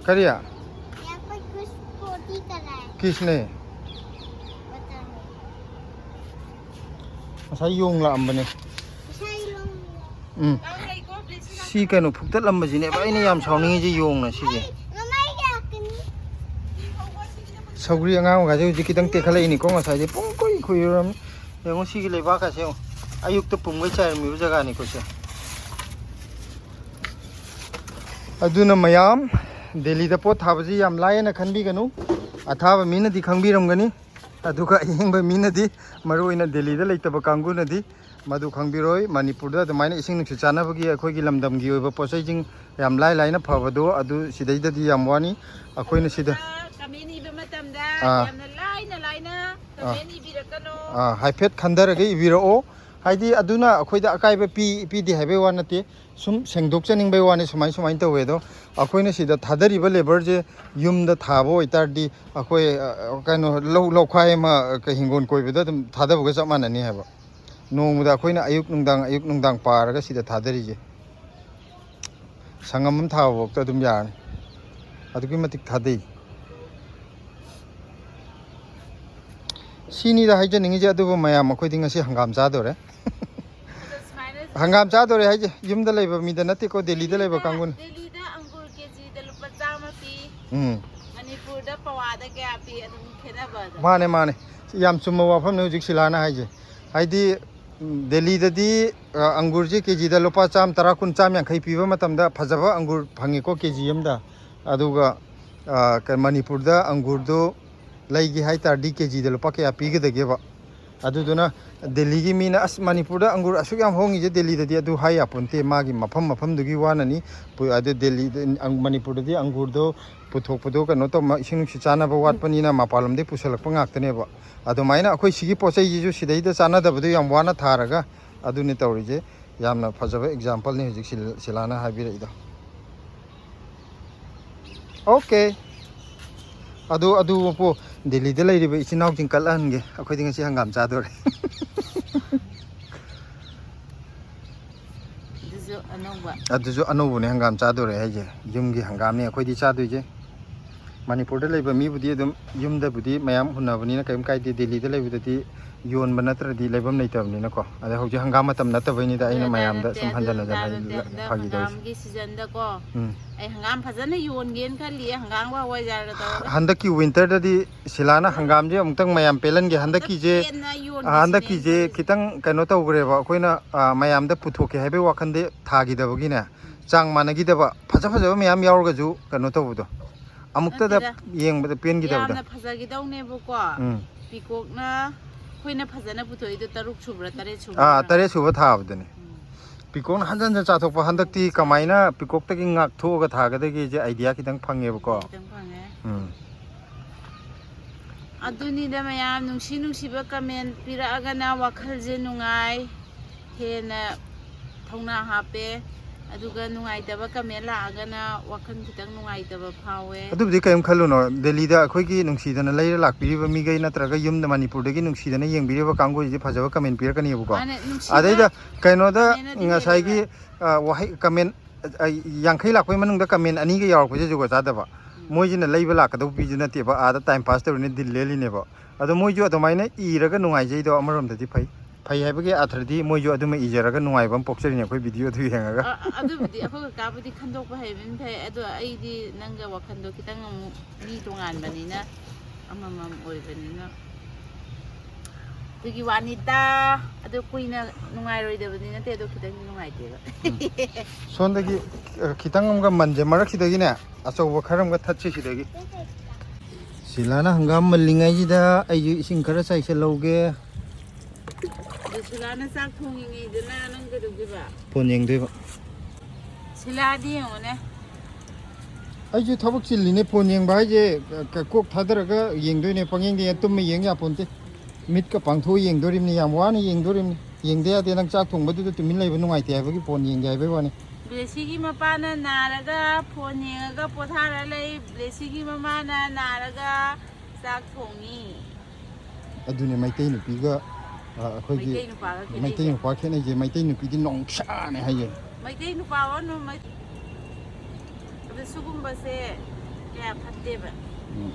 ꯀꯔꯤ? यहाँ पर कुछ पोटी कर रहा है। किसने? पता नहीं। ꯉꯁꯥꯏ ꯌꯣꯡ ꯂꯥꯛꯑꯝꯕꯅꯦ꯫ ꯉꯁꯥꯏ ꯌꯣꯡ꯫ ꯎꯝ꯫ ꯁꯤ ꯀꯩꯅꯣ ꯐꯨꯛꯇꯠꯂꯝꯕꯁꯤꯅꯦꯕ ꯑꯩꯅ ꯌꯥꯝ ꯁꯥꯎꯅꯤꯡꯉꯤꯁꯦ, ꯌꯣꯡꯅ ꯁꯤꯁꯦ꯫ ꯃꯃꯥꯏ ꯂꯥꯛꯀꯅꯤ꯫ ꯁꯧꯒ꯭ꯔꯤ ꯑꯉꯥꯡꯕꯒꯁꯦ ꯍꯧꯖꯤꯛ ꯈꯤꯇꯪ ꯇꯦꯛꯈꯠꯂꯛꯏꯅꯤꯀꯣ, ꯉꯁꯥꯏꯗꯤ ꯄꯨꯡ ꯀꯨꯏ ꯀꯨꯏꯔꯝꯃꯤ꯫ ꯌꯦꯡꯉꯣ ꯁꯤꯒꯤ ꯂꯩꯕꯥꯛꯀꯁꯦ ꯌꯦꯡꯉꯣ, ꯑꯌꯨꯛꯇ ꯄꯨꯝꯒꯩ ꯆꯥꯏꯔꯝꯃꯤꯕ ꯖꯒꯥꯅꯤꯀꯣ ꯁꯦ꯫ ꯑꯗꯨꯅ ꯃꯌꯥꯝ, ꯗꯦꯜꯂꯤꯗ ꯄꯣꯠ ꯊꯥꯕꯁꯤ ꯌꯥꯝ ꯂꯥꯏꯌꯦꯅ ꯈꯟꯕꯤꯒꯅꯨ꯫ ꯑꯊꯥꯕ ꯃꯤꯅꯗꯤ ꯈꯪꯕꯤꯔꯝꯒꯅꯤ, ꯑꯗꯨꯒ ꯑꯌꯦꯡꯕ ꯃꯤꯅꯗꯤ, ꯃꯔꯨ ꯑꯣꯏꯅ ꯗꯦꯜꯂꯤꯗ ꯂꯩꯇꯕ ꯀꯥꯡꯕꯨꯅꯗꯤ ꯃꯗꯨ ꯈꯪꯕꯤꯔꯣꯏ꯫ ꯃꯅꯤꯄꯨꯔꯗ ꯑꯗꯨꯃꯥꯏꯅ ꯏꯁꯤꯡ ꯅꯨꯡꯁꯤꯠ ꯆꯥꯟꯅꯕꯒꯤ ꯑꯩꯈꯣꯏꯒꯤ ꯂꯝꯗꯝꯒꯤ ꯑꯣꯏꯕ ꯄꯣꯠꯆꯩꯁꯤꯡ ꯌꯥꯝ ꯂꯥꯏ ꯂꯥꯏꯅ ꯐꯕꯗꯣ, ꯑꯗꯨ ꯁꯤꯗꯩꯗꯗꯤ ꯌꯥꯝ ꯋꯥꯅꯤ꯫ ꯑꯩꯈꯣꯏꯅ ꯁꯤꯗ ꯑꯗꯨꯒ comment ꯏꯕ ꯃꯇꯝꯗ ꯑꯥ꯫ ꯌꯥꯝꯅ ꯂꯥꯏꯅ ꯂꯥꯏꯅ ꯑꯥ꯫ Comment ꯏꯕꯤꯔꯛꯀꯅꯣ꯫ ꯑꯥ, ꯍꯥꯏꯐꯦꯠ ꯈꯟꯊꯔꯒ ꯏꯕꯤꯔꯛꯑꯣ꯫ ꯍꯥꯏꯗꯤ ꯑꯗꯨꯅ ꯑꯩꯈꯣꯏꯗ ꯑꯀꯥꯏꯕ ꯄꯤ, ꯄꯤꯗꯦ ꯍꯥꯏꯕꯩ ꯋꯥ ꯅꯠꯇꯦ꯫ ꯁꯨꯝ ꯁꯦꯡꯗꯣꯛꯆꯅꯤꯡꯕꯩ ꯋꯥꯅꯤ, ꯁꯨꯃꯥꯏ, ꯁꯨꯃꯥꯏꯅ ꯇꯧꯋꯦ꯫ ꯑꯗꯣ ꯑꯩꯈꯣꯏꯅ ꯁꯤꯗ ꯊꯥꯗꯔꯤꯕ labourꯁꯦ ꯌꯨꯝꯗ ꯊꯥꯕ ꯑꯣꯏꯇꯥꯔꯗꯤ ꯑꯩꯈꯣꯏ, ꯑ, ꯀꯩꯅꯣ, ꯂꯧ, ꯂꯧꯈꯥꯏ ꯑꯃ, ꯑ, ꯀ-, ꯍꯤꯡꯒꯣꯜ ꯀꯣꯏꯕꯗ ꯑꯗꯨꯝ ꯊꯥꯗꯕꯒ ꯆꯞ ꯃꯥꯟꯅꯅꯤ ꯍꯥꯏꯕ꯫ ꯅꯣꯡꯃꯗ ꯑꯩꯈꯣꯏꯅ ꯑꯌꯨꯛ ꯅꯨꯡꯗꯥꯡ, ꯑꯌꯨꯛ ꯅꯨꯡꯗꯥꯡ ꯄꯥꯔꯒ ꯁꯤꯗ ꯊꯥꯗꯔꯤꯁꯦ꯫ ꯁꯪꯉꯝ ꯑꯃ ꯊꯥꯕꯐꯥꯎꯗ ꯑꯗꯨꯝ ꯌꯥꯔꯅꯤ꯫ ꯑꯗꯨꯛꯀꯤ ꯃꯇꯤꯛ ꯊꯥꯗꯩ꯫ ꯁꯤꯅꯤꯗ ꯍꯥꯏꯖꯅꯤꯡꯉꯤꯁꯦ, ꯑꯗꯨꯕꯨ ꯃꯌꯥꯝ ꯑꯩꯈꯣꯏꯗꯤ ꯉꯁꯤ ꯍꯪꯒꯥꯝ ꯆꯥꯗꯣꯔꯦ꯫ ꯑꯗꯣ ꯁꯨꯃꯥꯏꯅ ꯍꯪꯒꯥꯝ ꯆꯥꯗꯣꯔꯦ ꯍꯥꯏꯁꯦ, ꯌꯨꯝꯗ ꯂꯩꯕ ꯃꯤꯗ ꯅꯠꯇꯦꯀꯣ, ꯗꯦꯜꯂꯤꯗ ꯂꯩꯕ ꯗꯦꯜꯂꯤꯗ, ꯀꯥꯡꯕꯨꯅ꯫ ꯗꯦꯜꯂꯤꯗ ꯑꯪꯒꯨꯔ ꯀꯦꯖꯤꯗ ꯂꯨꯄꯥ ꯆꯥꯝꯃ ꯄꯤ꯫ ꯎꯝ꯫ ꯃꯅꯤꯄꯨꯔꯗ ꯄꯋꯥꯗ ꯀꯌꯥ ꯄꯤ? ꯑꯗꯨꯝ ꯈꯦꯠꯅꯕꯗꯣ꯫ ꯃꯥꯅꯦ, ꯃꯥꯅꯦ꯫ ꯌꯥꯝ ꯆꯨꯝꯕ ꯋꯥꯐꯝꯅꯦ ꯍꯧꯖꯤꯛ ꯁꯤꯂꯥꯅ ꯍꯥꯏꯁꯦ꯫ ꯍꯥꯏꯗꯤ, ꯗꯦꯜꯂꯤꯗꯗꯤ ꯑꯪꯒꯨꯔꯁꯦ ꯀꯦ ꯖꯤꯗ ꯂꯨꯄꯥ ꯆꯥꯝ ꯇꯔꯥ, ꯀꯨꯟ, ꯆꯥꯝ ꯌꯥꯡꯈꯩ ꯄꯤꯕ ꯃꯇꯝꯗ ꯐꯖꯕ ꯑꯪꯒꯨꯔ ꯐꯪꯉꯦꯀꯣ, ꯀꯦ ꯖꯤ ꯑꯃꯗ꯫ ꯑꯗꯨꯒ ꯃꯅꯤꯄꯨꯔꯗ ꯑꯪꯒꯨꯔꯗꯨ ꯂꯩꯒꯦ ꯍꯥꯏ ꯇꯥꯔꯗꯤ ꯀꯦ ꯖꯤꯗ ꯂꯨꯄꯥ ꯀꯌꯥ ꯄꯤꯒꯗꯒꯦꯕ? ꯑꯗꯨꯗꯨꯅ ꯗꯦꯜꯂꯤꯒꯤ ꯃꯤꯅ, "ꯑꯁ, ꯃꯅꯤꯄꯨꯔꯗ ꯑꯪꯒꯨꯔ ꯑꯁꯨꯛ ꯌꯥꯝ ꯍꯣꯡꯉꯤꯁꯦ ꯗꯦꯜꯂꯤꯗꯗꯤ", ꯑꯗꯨ ꯍꯥꯏ ꯌꯥꯄꯣꯟꯇꯦ꯫ ꯃꯥꯒꯤ ꯃꯐꯝ ꯃꯐꯝꯗꯨꯒꯤ ꯋꯥꯅꯅꯤ꯫ ꯑꯗꯨ ꯗꯦꯜꯂꯤꯗ, ꯃꯅꯤꯄꯨꯔꯗꯗꯤ ꯑꯪꯒꯨꯔꯗꯣ ꯄꯨꯊꯣꯛꯄꯗꯣ ꯀꯩꯅꯣ ꯇꯧꯕ, ꯏꯁꯤꯡ ꯅꯨꯡꯁꯤꯠ ꯆꯥꯟꯅꯕ ꯋꯥꯠꯄꯅꯤꯅ ꯃꯄꯥꯟꯂꯣꯝꯗꯒꯤ ꯄꯨꯁꯜꯂꯛꯄ ꯉꯥꯛꯇꯅꯦꯕ꯫ ꯑꯗꯨꯃꯥꯏꯅ ꯑꯩꯈꯣꯏ ꯁꯤꯒꯤ ꯄꯣꯠ ꯆꯩꯁꯤꯁꯨ ꯁꯤꯗꯩꯗ ꯆꯥꯟꯅꯗꯕꯗꯣ ꯌꯥꯝ ꯋꯥꯅ ꯊꯥꯔꯒ, ꯑꯗꯨꯅꯤ ꯇꯧꯔꯤꯁꯦ꯫ ꯌꯥꯝꯅ ꯐꯖꯕ ꯑꯦꯛꯖꯥꯝꯄꯜꯅꯤ ꯍꯧꯖꯤꯛ ꯁꯤꯜ-, ꯁꯤꯂꯥꯅ ꯍꯥꯏꯕꯤꯔꯛꯏꯗꯣ꯫ ꯑꯣꯀꯦ꯫ ꯑꯗꯨ, ꯑꯗꯨ ꯃꯄꯨ, ꯗꯦꯜꯂꯤꯗ ꯂꯩꯔꯤꯕ ꯏꯆꯤꯟ ꯏꯅꯥꯎꯁꯤꯡ ꯀꯠꯂꯍꯟꯒꯦ꯫ ꯑꯩꯈꯣꯏꯗꯤ ꯉꯁꯤ ꯍꯪꯒꯥꯝ ꯆꯥꯗꯣꯔꯦ꯫ ꯑꯗꯨꯁꯨ ꯑꯅꯧꯕ꯫ ꯑꯗꯨꯁꯨ ꯑꯅꯧꯕꯅꯦ ꯍꯪꯒꯥꯝ ꯆꯥꯗꯣꯔꯦ ꯍꯥꯏꯁꯦ꯫ ꯌꯨꯝꯒꯤ ꯍꯪꯒꯥꯝꯅꯤ ꯑꯩꯈꯣꯏꯗꯤ ꯆꯥꯗꯣꯏꯁꯦ꯫ ꯃꯅꯤꯄꯨꯔꯗ ꯂꯩꯕ ꯃꯤꯕꯨꯗꯤ ꯑꯗꯨꯝ ꯌꯨꯝꯗꯕꯨꯗꯤ ꯃꯌꯥꯝ ꯍꯨꯟꯅꯕꯅꯤꯅ ꯀꯔꯤꯝ ꯀꯥꯏꯗꯦ꯫ ꯗꯦꯜꯂꯤꯗ ꯂꯩꯕꯗꯗꯤ ꯌꯣꯟꯕ ꯅꯠꯇ꯭ꯔꯗꯤ ꯂꯩꯐꯝ ꯂꯩꯇꯕꯅꯤꯅꯀꯣ꯫ ꯑꯗꯩ ꯍꯧꯖꯤꯛ ꯍꯪꯒꯥꯝ ꯃꯇꯝ ꯅꯠꯇꯕꯩꯅꯤꯗ ꯑꯩꯅ ꯃꯌꯥꯝꯗ ꯁꯨꯝ ꯍꯟꯖꯟ ꯍꯟꯖꯟ ꯍꯥꯏ-, ꯐꯥꯒꯤ ꯇꯧꯔꯤꯁꯦ꯫ ꯍꯪꯒꯥꯝꯒꯤ ꯁꯤꯖꯟꯗꯀꯣ꯫ ꯎꯝ꯫ ꯑꯩ ꯍꯪꯒꯥꯝ ꯐꯖꯅ ꯌꯣꯟꯒꯦꯅ ꯈꯜꯂꯤꯌꯦ, ꯍꯪꯒꯥꯝꯒ ꯍꯋꯥꯏꯖꯥꯔꯒ ꯇꯧꯔꯒ꯫ ꯍꯟꯗꯛꯀꯤ ꯋꯤꯟꯇꯔꯗꯗꯤ ꯁꯤꯂꯥꯅ ꯍꯪꯒꯥꯝꯁꯦ ꯑꯃꯨꯛꯇꯪ ꯃꯌꯥꯝ ꯄꯦꯜꯍꯟꯒꯦ꯫ ꯍꯟꯗꯛꯀꯤꯁꯦ, ꯄꯦꯟꯅ ꯌꯣꯟꯒꯦ ꯑ, ꯍꯟꯗꯛꯀꯤꯁꯦ ꯁꯤꯅꯦ ꯑꯩꯅ ꯈꯜꯂꯤꯁꯦ꯫ ꯈꯤꯇꯪ ꯀꯩꯅꯣ ꯇꯧꯈ꯭ꯔꯦꯕ, ꯑꯩꯈꯣꯏꯅ, ꯑ, ꯃꯌꯥꯝꯗ ꯄꯨꯊꯣꯛꯀꯦ ꯍꯥꯏꯕꯒꯤ ꯋꯥꯈꯜꯗꯤ ꯊꯥꯈꯤꯗꯕꯒꯤꯅꯦ, ꯆꯥꯡ ꯃꯥꯟꯅꯈꯤꯗꯕ, ꯐꯖ ꯐꯖꯕ ꯃꯌꯥꯝ ꯌꯥꯎꯔꯒꯁꯨ ꯀꯩꯅꯣ ꯇꯧꯕꯗꯣ, ꯑꯃꯨꯛꯇꯗ ꯅꯠꯇꯦꯗ, ꯌꯦꯡꯕꯗ ꯄꯦꯟꯈꯤꯗꯕꯗꯣ꯫ ꯌꯥꯝꯅ ꯐꯖꯈꯤꯗꯧꯅꯦꯕꯀꯣ꯫ ꯎꯝ꯫ ꯄꯤꯀꯣꯛꯅ ꯑꯩꯈꯣꯏꯅ ꯐꯖꯅ ꯄꯨꯊꯣꯛꯏꯗꯣ ꯇꯔꯨꯛ ꯁꯨꯕ꯭ꯔꯥ, ꯇꯔꯦꯠ ꯁꯨꯕ꯭ꯔꯥ? ꯑꯥ, ꯇꯔꯦꯠ ꯁꯨꯕ ꯊꯥꯕꯗꯅꯦ꯫ ꯎꯝ꯫ ꯄꯤꯀꯣꯛꯅ ꯍꯟꯖꯟ ꯍꯟꯖꯟ ꯆꯥꯊꯣꯛꯄ, ꯍꯟꯗꯛꯇꯤ ꯀꯃꯥꯏꯅ ꯄꯤꯀꯣꯛꯇꯒꯤ ꯉꯥꯛꯊꯣꯛꯑꯒ ꯊꯥꯒꯗꯒꯦꯁꯦ ꯑꯥꯏꯗꯤꯌꯥ ꯈꯤꯇꯪ ꯐꯪꯉꯦꯕꯀꯣ꯫ ꯈꯤꯇꯪ ꯐꯪꯉꯦ꯫ ꯎꯝ꯫ ꯑꯗꯨꯅꯤꯗ ꯃꯌꯥꯝ, ꯅꯨꯡꯁꯤ ꯅꯨꯡꯁꯤꯕ ꯀꯃꯦꯟ ꯄꯤꯔꯛꯑꯒꯅ ꯋꯥꯈꯜꯁꯦ ꯅꯨꯡꯉꯥꯏ, ꯍꯦꯟꯅ ꯊꯧꯅꯥ ꯍꯥꯞꯄꯦ꯫ ꯑꯗꯨꯒ ꯅꯨꯡꯉꯥꯏꯇꯕ ꯀꯃꯦꯟ ꯂꯥꯛꯑꯒꯅ ꯋꯥꯈꯜ ꯈꯤꯇꯪ ꯅꯨꯡꯉꯥꯏꯇꯕ ꯐꯥꯎꯋꯦ꯫ ꯑꯗꯨꯕꯨꯗꯤ ꯀꯔꯤꯝ ꯈꯜꯂꯨꯅꯣ, ꯗꯦꯜꯂꯤꯗ ꯑꯩꯈꯣꯏꯒꯤ ꯅꯨꯡꯁꯤꯗꯅ ꯂꯩꯔ ꯂꯥꯛꯄꯤꯔꯤꯕ ꯃꯤꯈꯩ ꯅꯠꯇ꯭ꯔꯒ ꯌꯨꯝꯗ ꯃꯅꯤꯄꯨꯔꯗꯒꯤ ꯅꯨꯡꯁꯤꯗꯅ ꯌꯦꯡꯕꯤꯔꯤꯕ ꯀꯥꯡꯕꯨꯁꯤꯗꯤ ꯐꯖꯕ ꯀꯃꯦꯟ ꯄꯤꯔꯛꯀꯅꯦꯕꯀꯣ꯫ ꯃꯥꯅꯦ, ꯅꯨꯡꯁꯤꯕ ꯑꯗꯩꯗ ꯀꯩꯅꯣꯗ ꯀꯃꯦꯟ ꯑꯗꯨꯝ ꯉꯁꯥꯏꯒꯤ, ꯂꯩꯔꯦꯕ꯫ ꯑ, ꯋꯥꯍꯩ ꯀꯃꯦꯟ, ꯑ, ꯌꯥꯡꯈꯩ ꯂꯥꯛꯄꯩ ꯃꯅꯨꯡꯗ ꯀꯃꯦꯟ ꯑꯅꯤꯒ ꯌꯥꯎꯔꯛꯄꯁꯦ ꯖꯨꯒꯣꯠ ꯆꯥꯗꯕ꯫ ꯎꯝ꯫ ꯃꯣꯏꯁꯤꯅ ꯂꯩꯕ ꯂꯥꯛꯀꯗꯧꯕ ꯃꯤꯁꯨ ꯅꯠꯇꯦꯕ, ꯑꯥꯗ ꯇꯥꯏꯝ ꯄꯥꯁ ꯇꯧꯔꯤꯅꯦ, ꯗꯤꯜ ꯂꯦꯜꯂꯤꯅꯦꯕ꯫ ꯑꯗꯣ ꯃꯣꯏꯁꯨ ꯑꯗꯨꯃꯥꯏꯅ ꯏꯔꯒ ꯅꯨꯡꯉꯥꯏꯖꯩꯗꯣ ꯑꯃꯔꯣꯝꯗꯗꯤ ꯐꯩ꯫ ꯐꯩ ꯍꯥꯏꯕꯒꯤ ꯑꯥꯊ꯭ꯔꯗꯤ ꯃꯣꯏꯁꯨ ꯑꯗꯨꯃ ꯏꯖꯔꯒ ꯅꯨꯡꯉꯥꯏꯕ ꯑꯃ ꯄꯣꯛꯆꯔꯤꯅꯦ ꯑꯩꯈꯣꯏ ꯚꯤꯗꯤꯑꯣꯗꯨ ꯌꯦꯡꯉꯒ꯫ ꯑ-, ꯑꯗꯨꯕꯨꯗꯤ ꯑꯩꯈꯣꯏ ꯀꯀꯥꯕꯨꯗꯤ ꯈꯟꯗꯣꯛꯄ ꯍꯩꯕꯅ ꯐꯩ, ꯑꯗꯣ ꯑꯩꯗꯤ ꯅꯪꯒ ꯋꯥꯈꯜꯗꯣ ꯈꯤꯇꯪ ꯑꯃꯨꯛ ꯃꯤ ꯇꯣꯉꯥꯟꯕꯅꯤꯅ, ꯑꯃꯃꯝ ꯑꯣꯏꯕꯅꯤꯅ꯫ ꯑꯗꯨꯒꯤ ꯋꯥꯅꯤꯗ꯫ ꯑꯗꯨ ꯀꯨꯏꯅ ꯅꯨꯡꯉꯥꯏꯔꯣꯏꯗꯕꯗꯤ ꯅꯠꯇꯦ, ꯑꯗꯣ ꯈꯤꯇꯪꯗꯤ ꯅꯨꯡꯉꯥꯏꯇꯦꯕ꯫ ꯁꯣꯝꯗꯒꯤ ꯑ, ꯈꯤꯇꯪ ꯑꯃꯒ ꯃꯟꯁꯦ ꯃꯔꯛꯁꯤꯗꯒꯤꯅꯦ, ꯑꯆꯧꯕ ꯈꯔ ꯑꯃꯒ ꯊꯠꯁꯤ ꯁꯤꯗꯒꯤ꯫ ꯁꯤꯂꯥꯅ ꯍꯪꯒꯥꯝ ꯃꯜꯂꯤꯉꯩꯁꯤꯗ ꯑꯩꯁꯨ ꯏꯁꯤꯡ ꯈꯔ ꯆꯥꯏꯁꯜꯍꯧꯒꯦ꯫ ꯑꯗꯨ ꯁꯤꯂꯥꯅ ꯆꯥꯛ ꯊꯣꯡꯉꯤꯉꯩꯗꯅ ꯅꯪ ꯀꯩꯗꯧꯗꯣꯏꯕ? ꯐꯣꯟ ꯌꯦꯡꯗꯣꯏꯕ꯫ ꯁꯤꯂꯥꯗꯤ ꯌꯦꯡꯉꯨꯅꯦ꯫ ꯑꯩꯁꯨ ꯊꯕꯛ ꯆꯤꯜꯂꯤꯅꯦ, ꯐꯣꯟ ꯌꯦꯡꯕ ꯍꯥꯏꯁꯦ ꯀ-, ꯀ-, ꯀꯣꯛ ꯊꯥꯗꯔꯒ ꯌꯦꯡꯗꯣꯏꯅꯦ, ꯄꯪꯌꯦꯡꯗ ꯌꯦꯡ-, ꯇꯨꯝꯃ ꯌꯦꯡ ꯌꯥꯄꯣꯟꯇꯦ꯫ ꯃꯤꯠꯀ ꯄꯥꯡꯊꯣꯛꯑ ꯌꯦꯡꯗꯣꯔꯤꯕꯅꯤ, ꯌꯥꯝ ꯋꯥꯅ ꯌꯦꯡꯗꯣꯔꯤꯕꯅꯤ꯫ ꯌꯦꯡꯗ ꯌꯥꯗꯦ, ꯅꯪ ꯆꯥꯛ ꯊꯣꯡꯕꯗꯨꯗ ꯇꯨꯃꯤꯟ ꯂꯩꯕ ꯅꯨꯡꯉꯥꯏꯇꯦ ꯍꯥꯏꯕꯒꯤ ꯐꯣꯟ ꯌꯦꯡꯒꯦ ꯍꯥꯏꯕꯒꯤ ꯋꯥꯅꯤ꯫ ꯕ꯭ꯂꯦꯁꯤꯒꯤ ꯃꯄꯥꯅ ꯅꯥꯔꯒ ꯐꯣꯟ ꯌꯦꯡꯉꯒ ꯄꯣꯊꯥꯔ ꯂꯩ꯫ ꯕ꯭ꯂꯦꯁꯤꯒꯤ ꯃꯃꯥꯅ ꯅꯥꯔꯒ ꯆꯥꯛ ꯊꯣꯡꯉꯤ꯫ ꯑꯗꯨꯅꯦ ꯃꯩꯇꯩ ꯅꯨꯄꯤꯒ, ꯑ, ꯑꯩꯈꯣꯏꯒꯤ ꯃꯩꯇꯩ ꯅꯨꯄꯥꯒ ꯈꯦꯠꯅꯩꯁꯦ꯫ ꯃꯩꯇꯩ ꯅꯨꯄꯥ ꯈꯦꯠꯅꯩꯁꯦ꯫ ꯃꯩꯇꯩ ꯅꯨꯄꯤꯗꯤ ꯅꯣꯡꯁꯥꯅꯦ ꯍꯥꯏꯌꯦ꯫ ꯃꯩꯇꯩ ꯅꯨꯄꯥ ꯑꯣꯟꯅꯨ, ꯃꯩ-, ꯑꯗꯨ ꯁꯤꯒꯨꯝꯕꯁꯦ ꯀꯌꯥ ꯐꯠꯇꯦꯕ꯫ ꯎꯝ꯫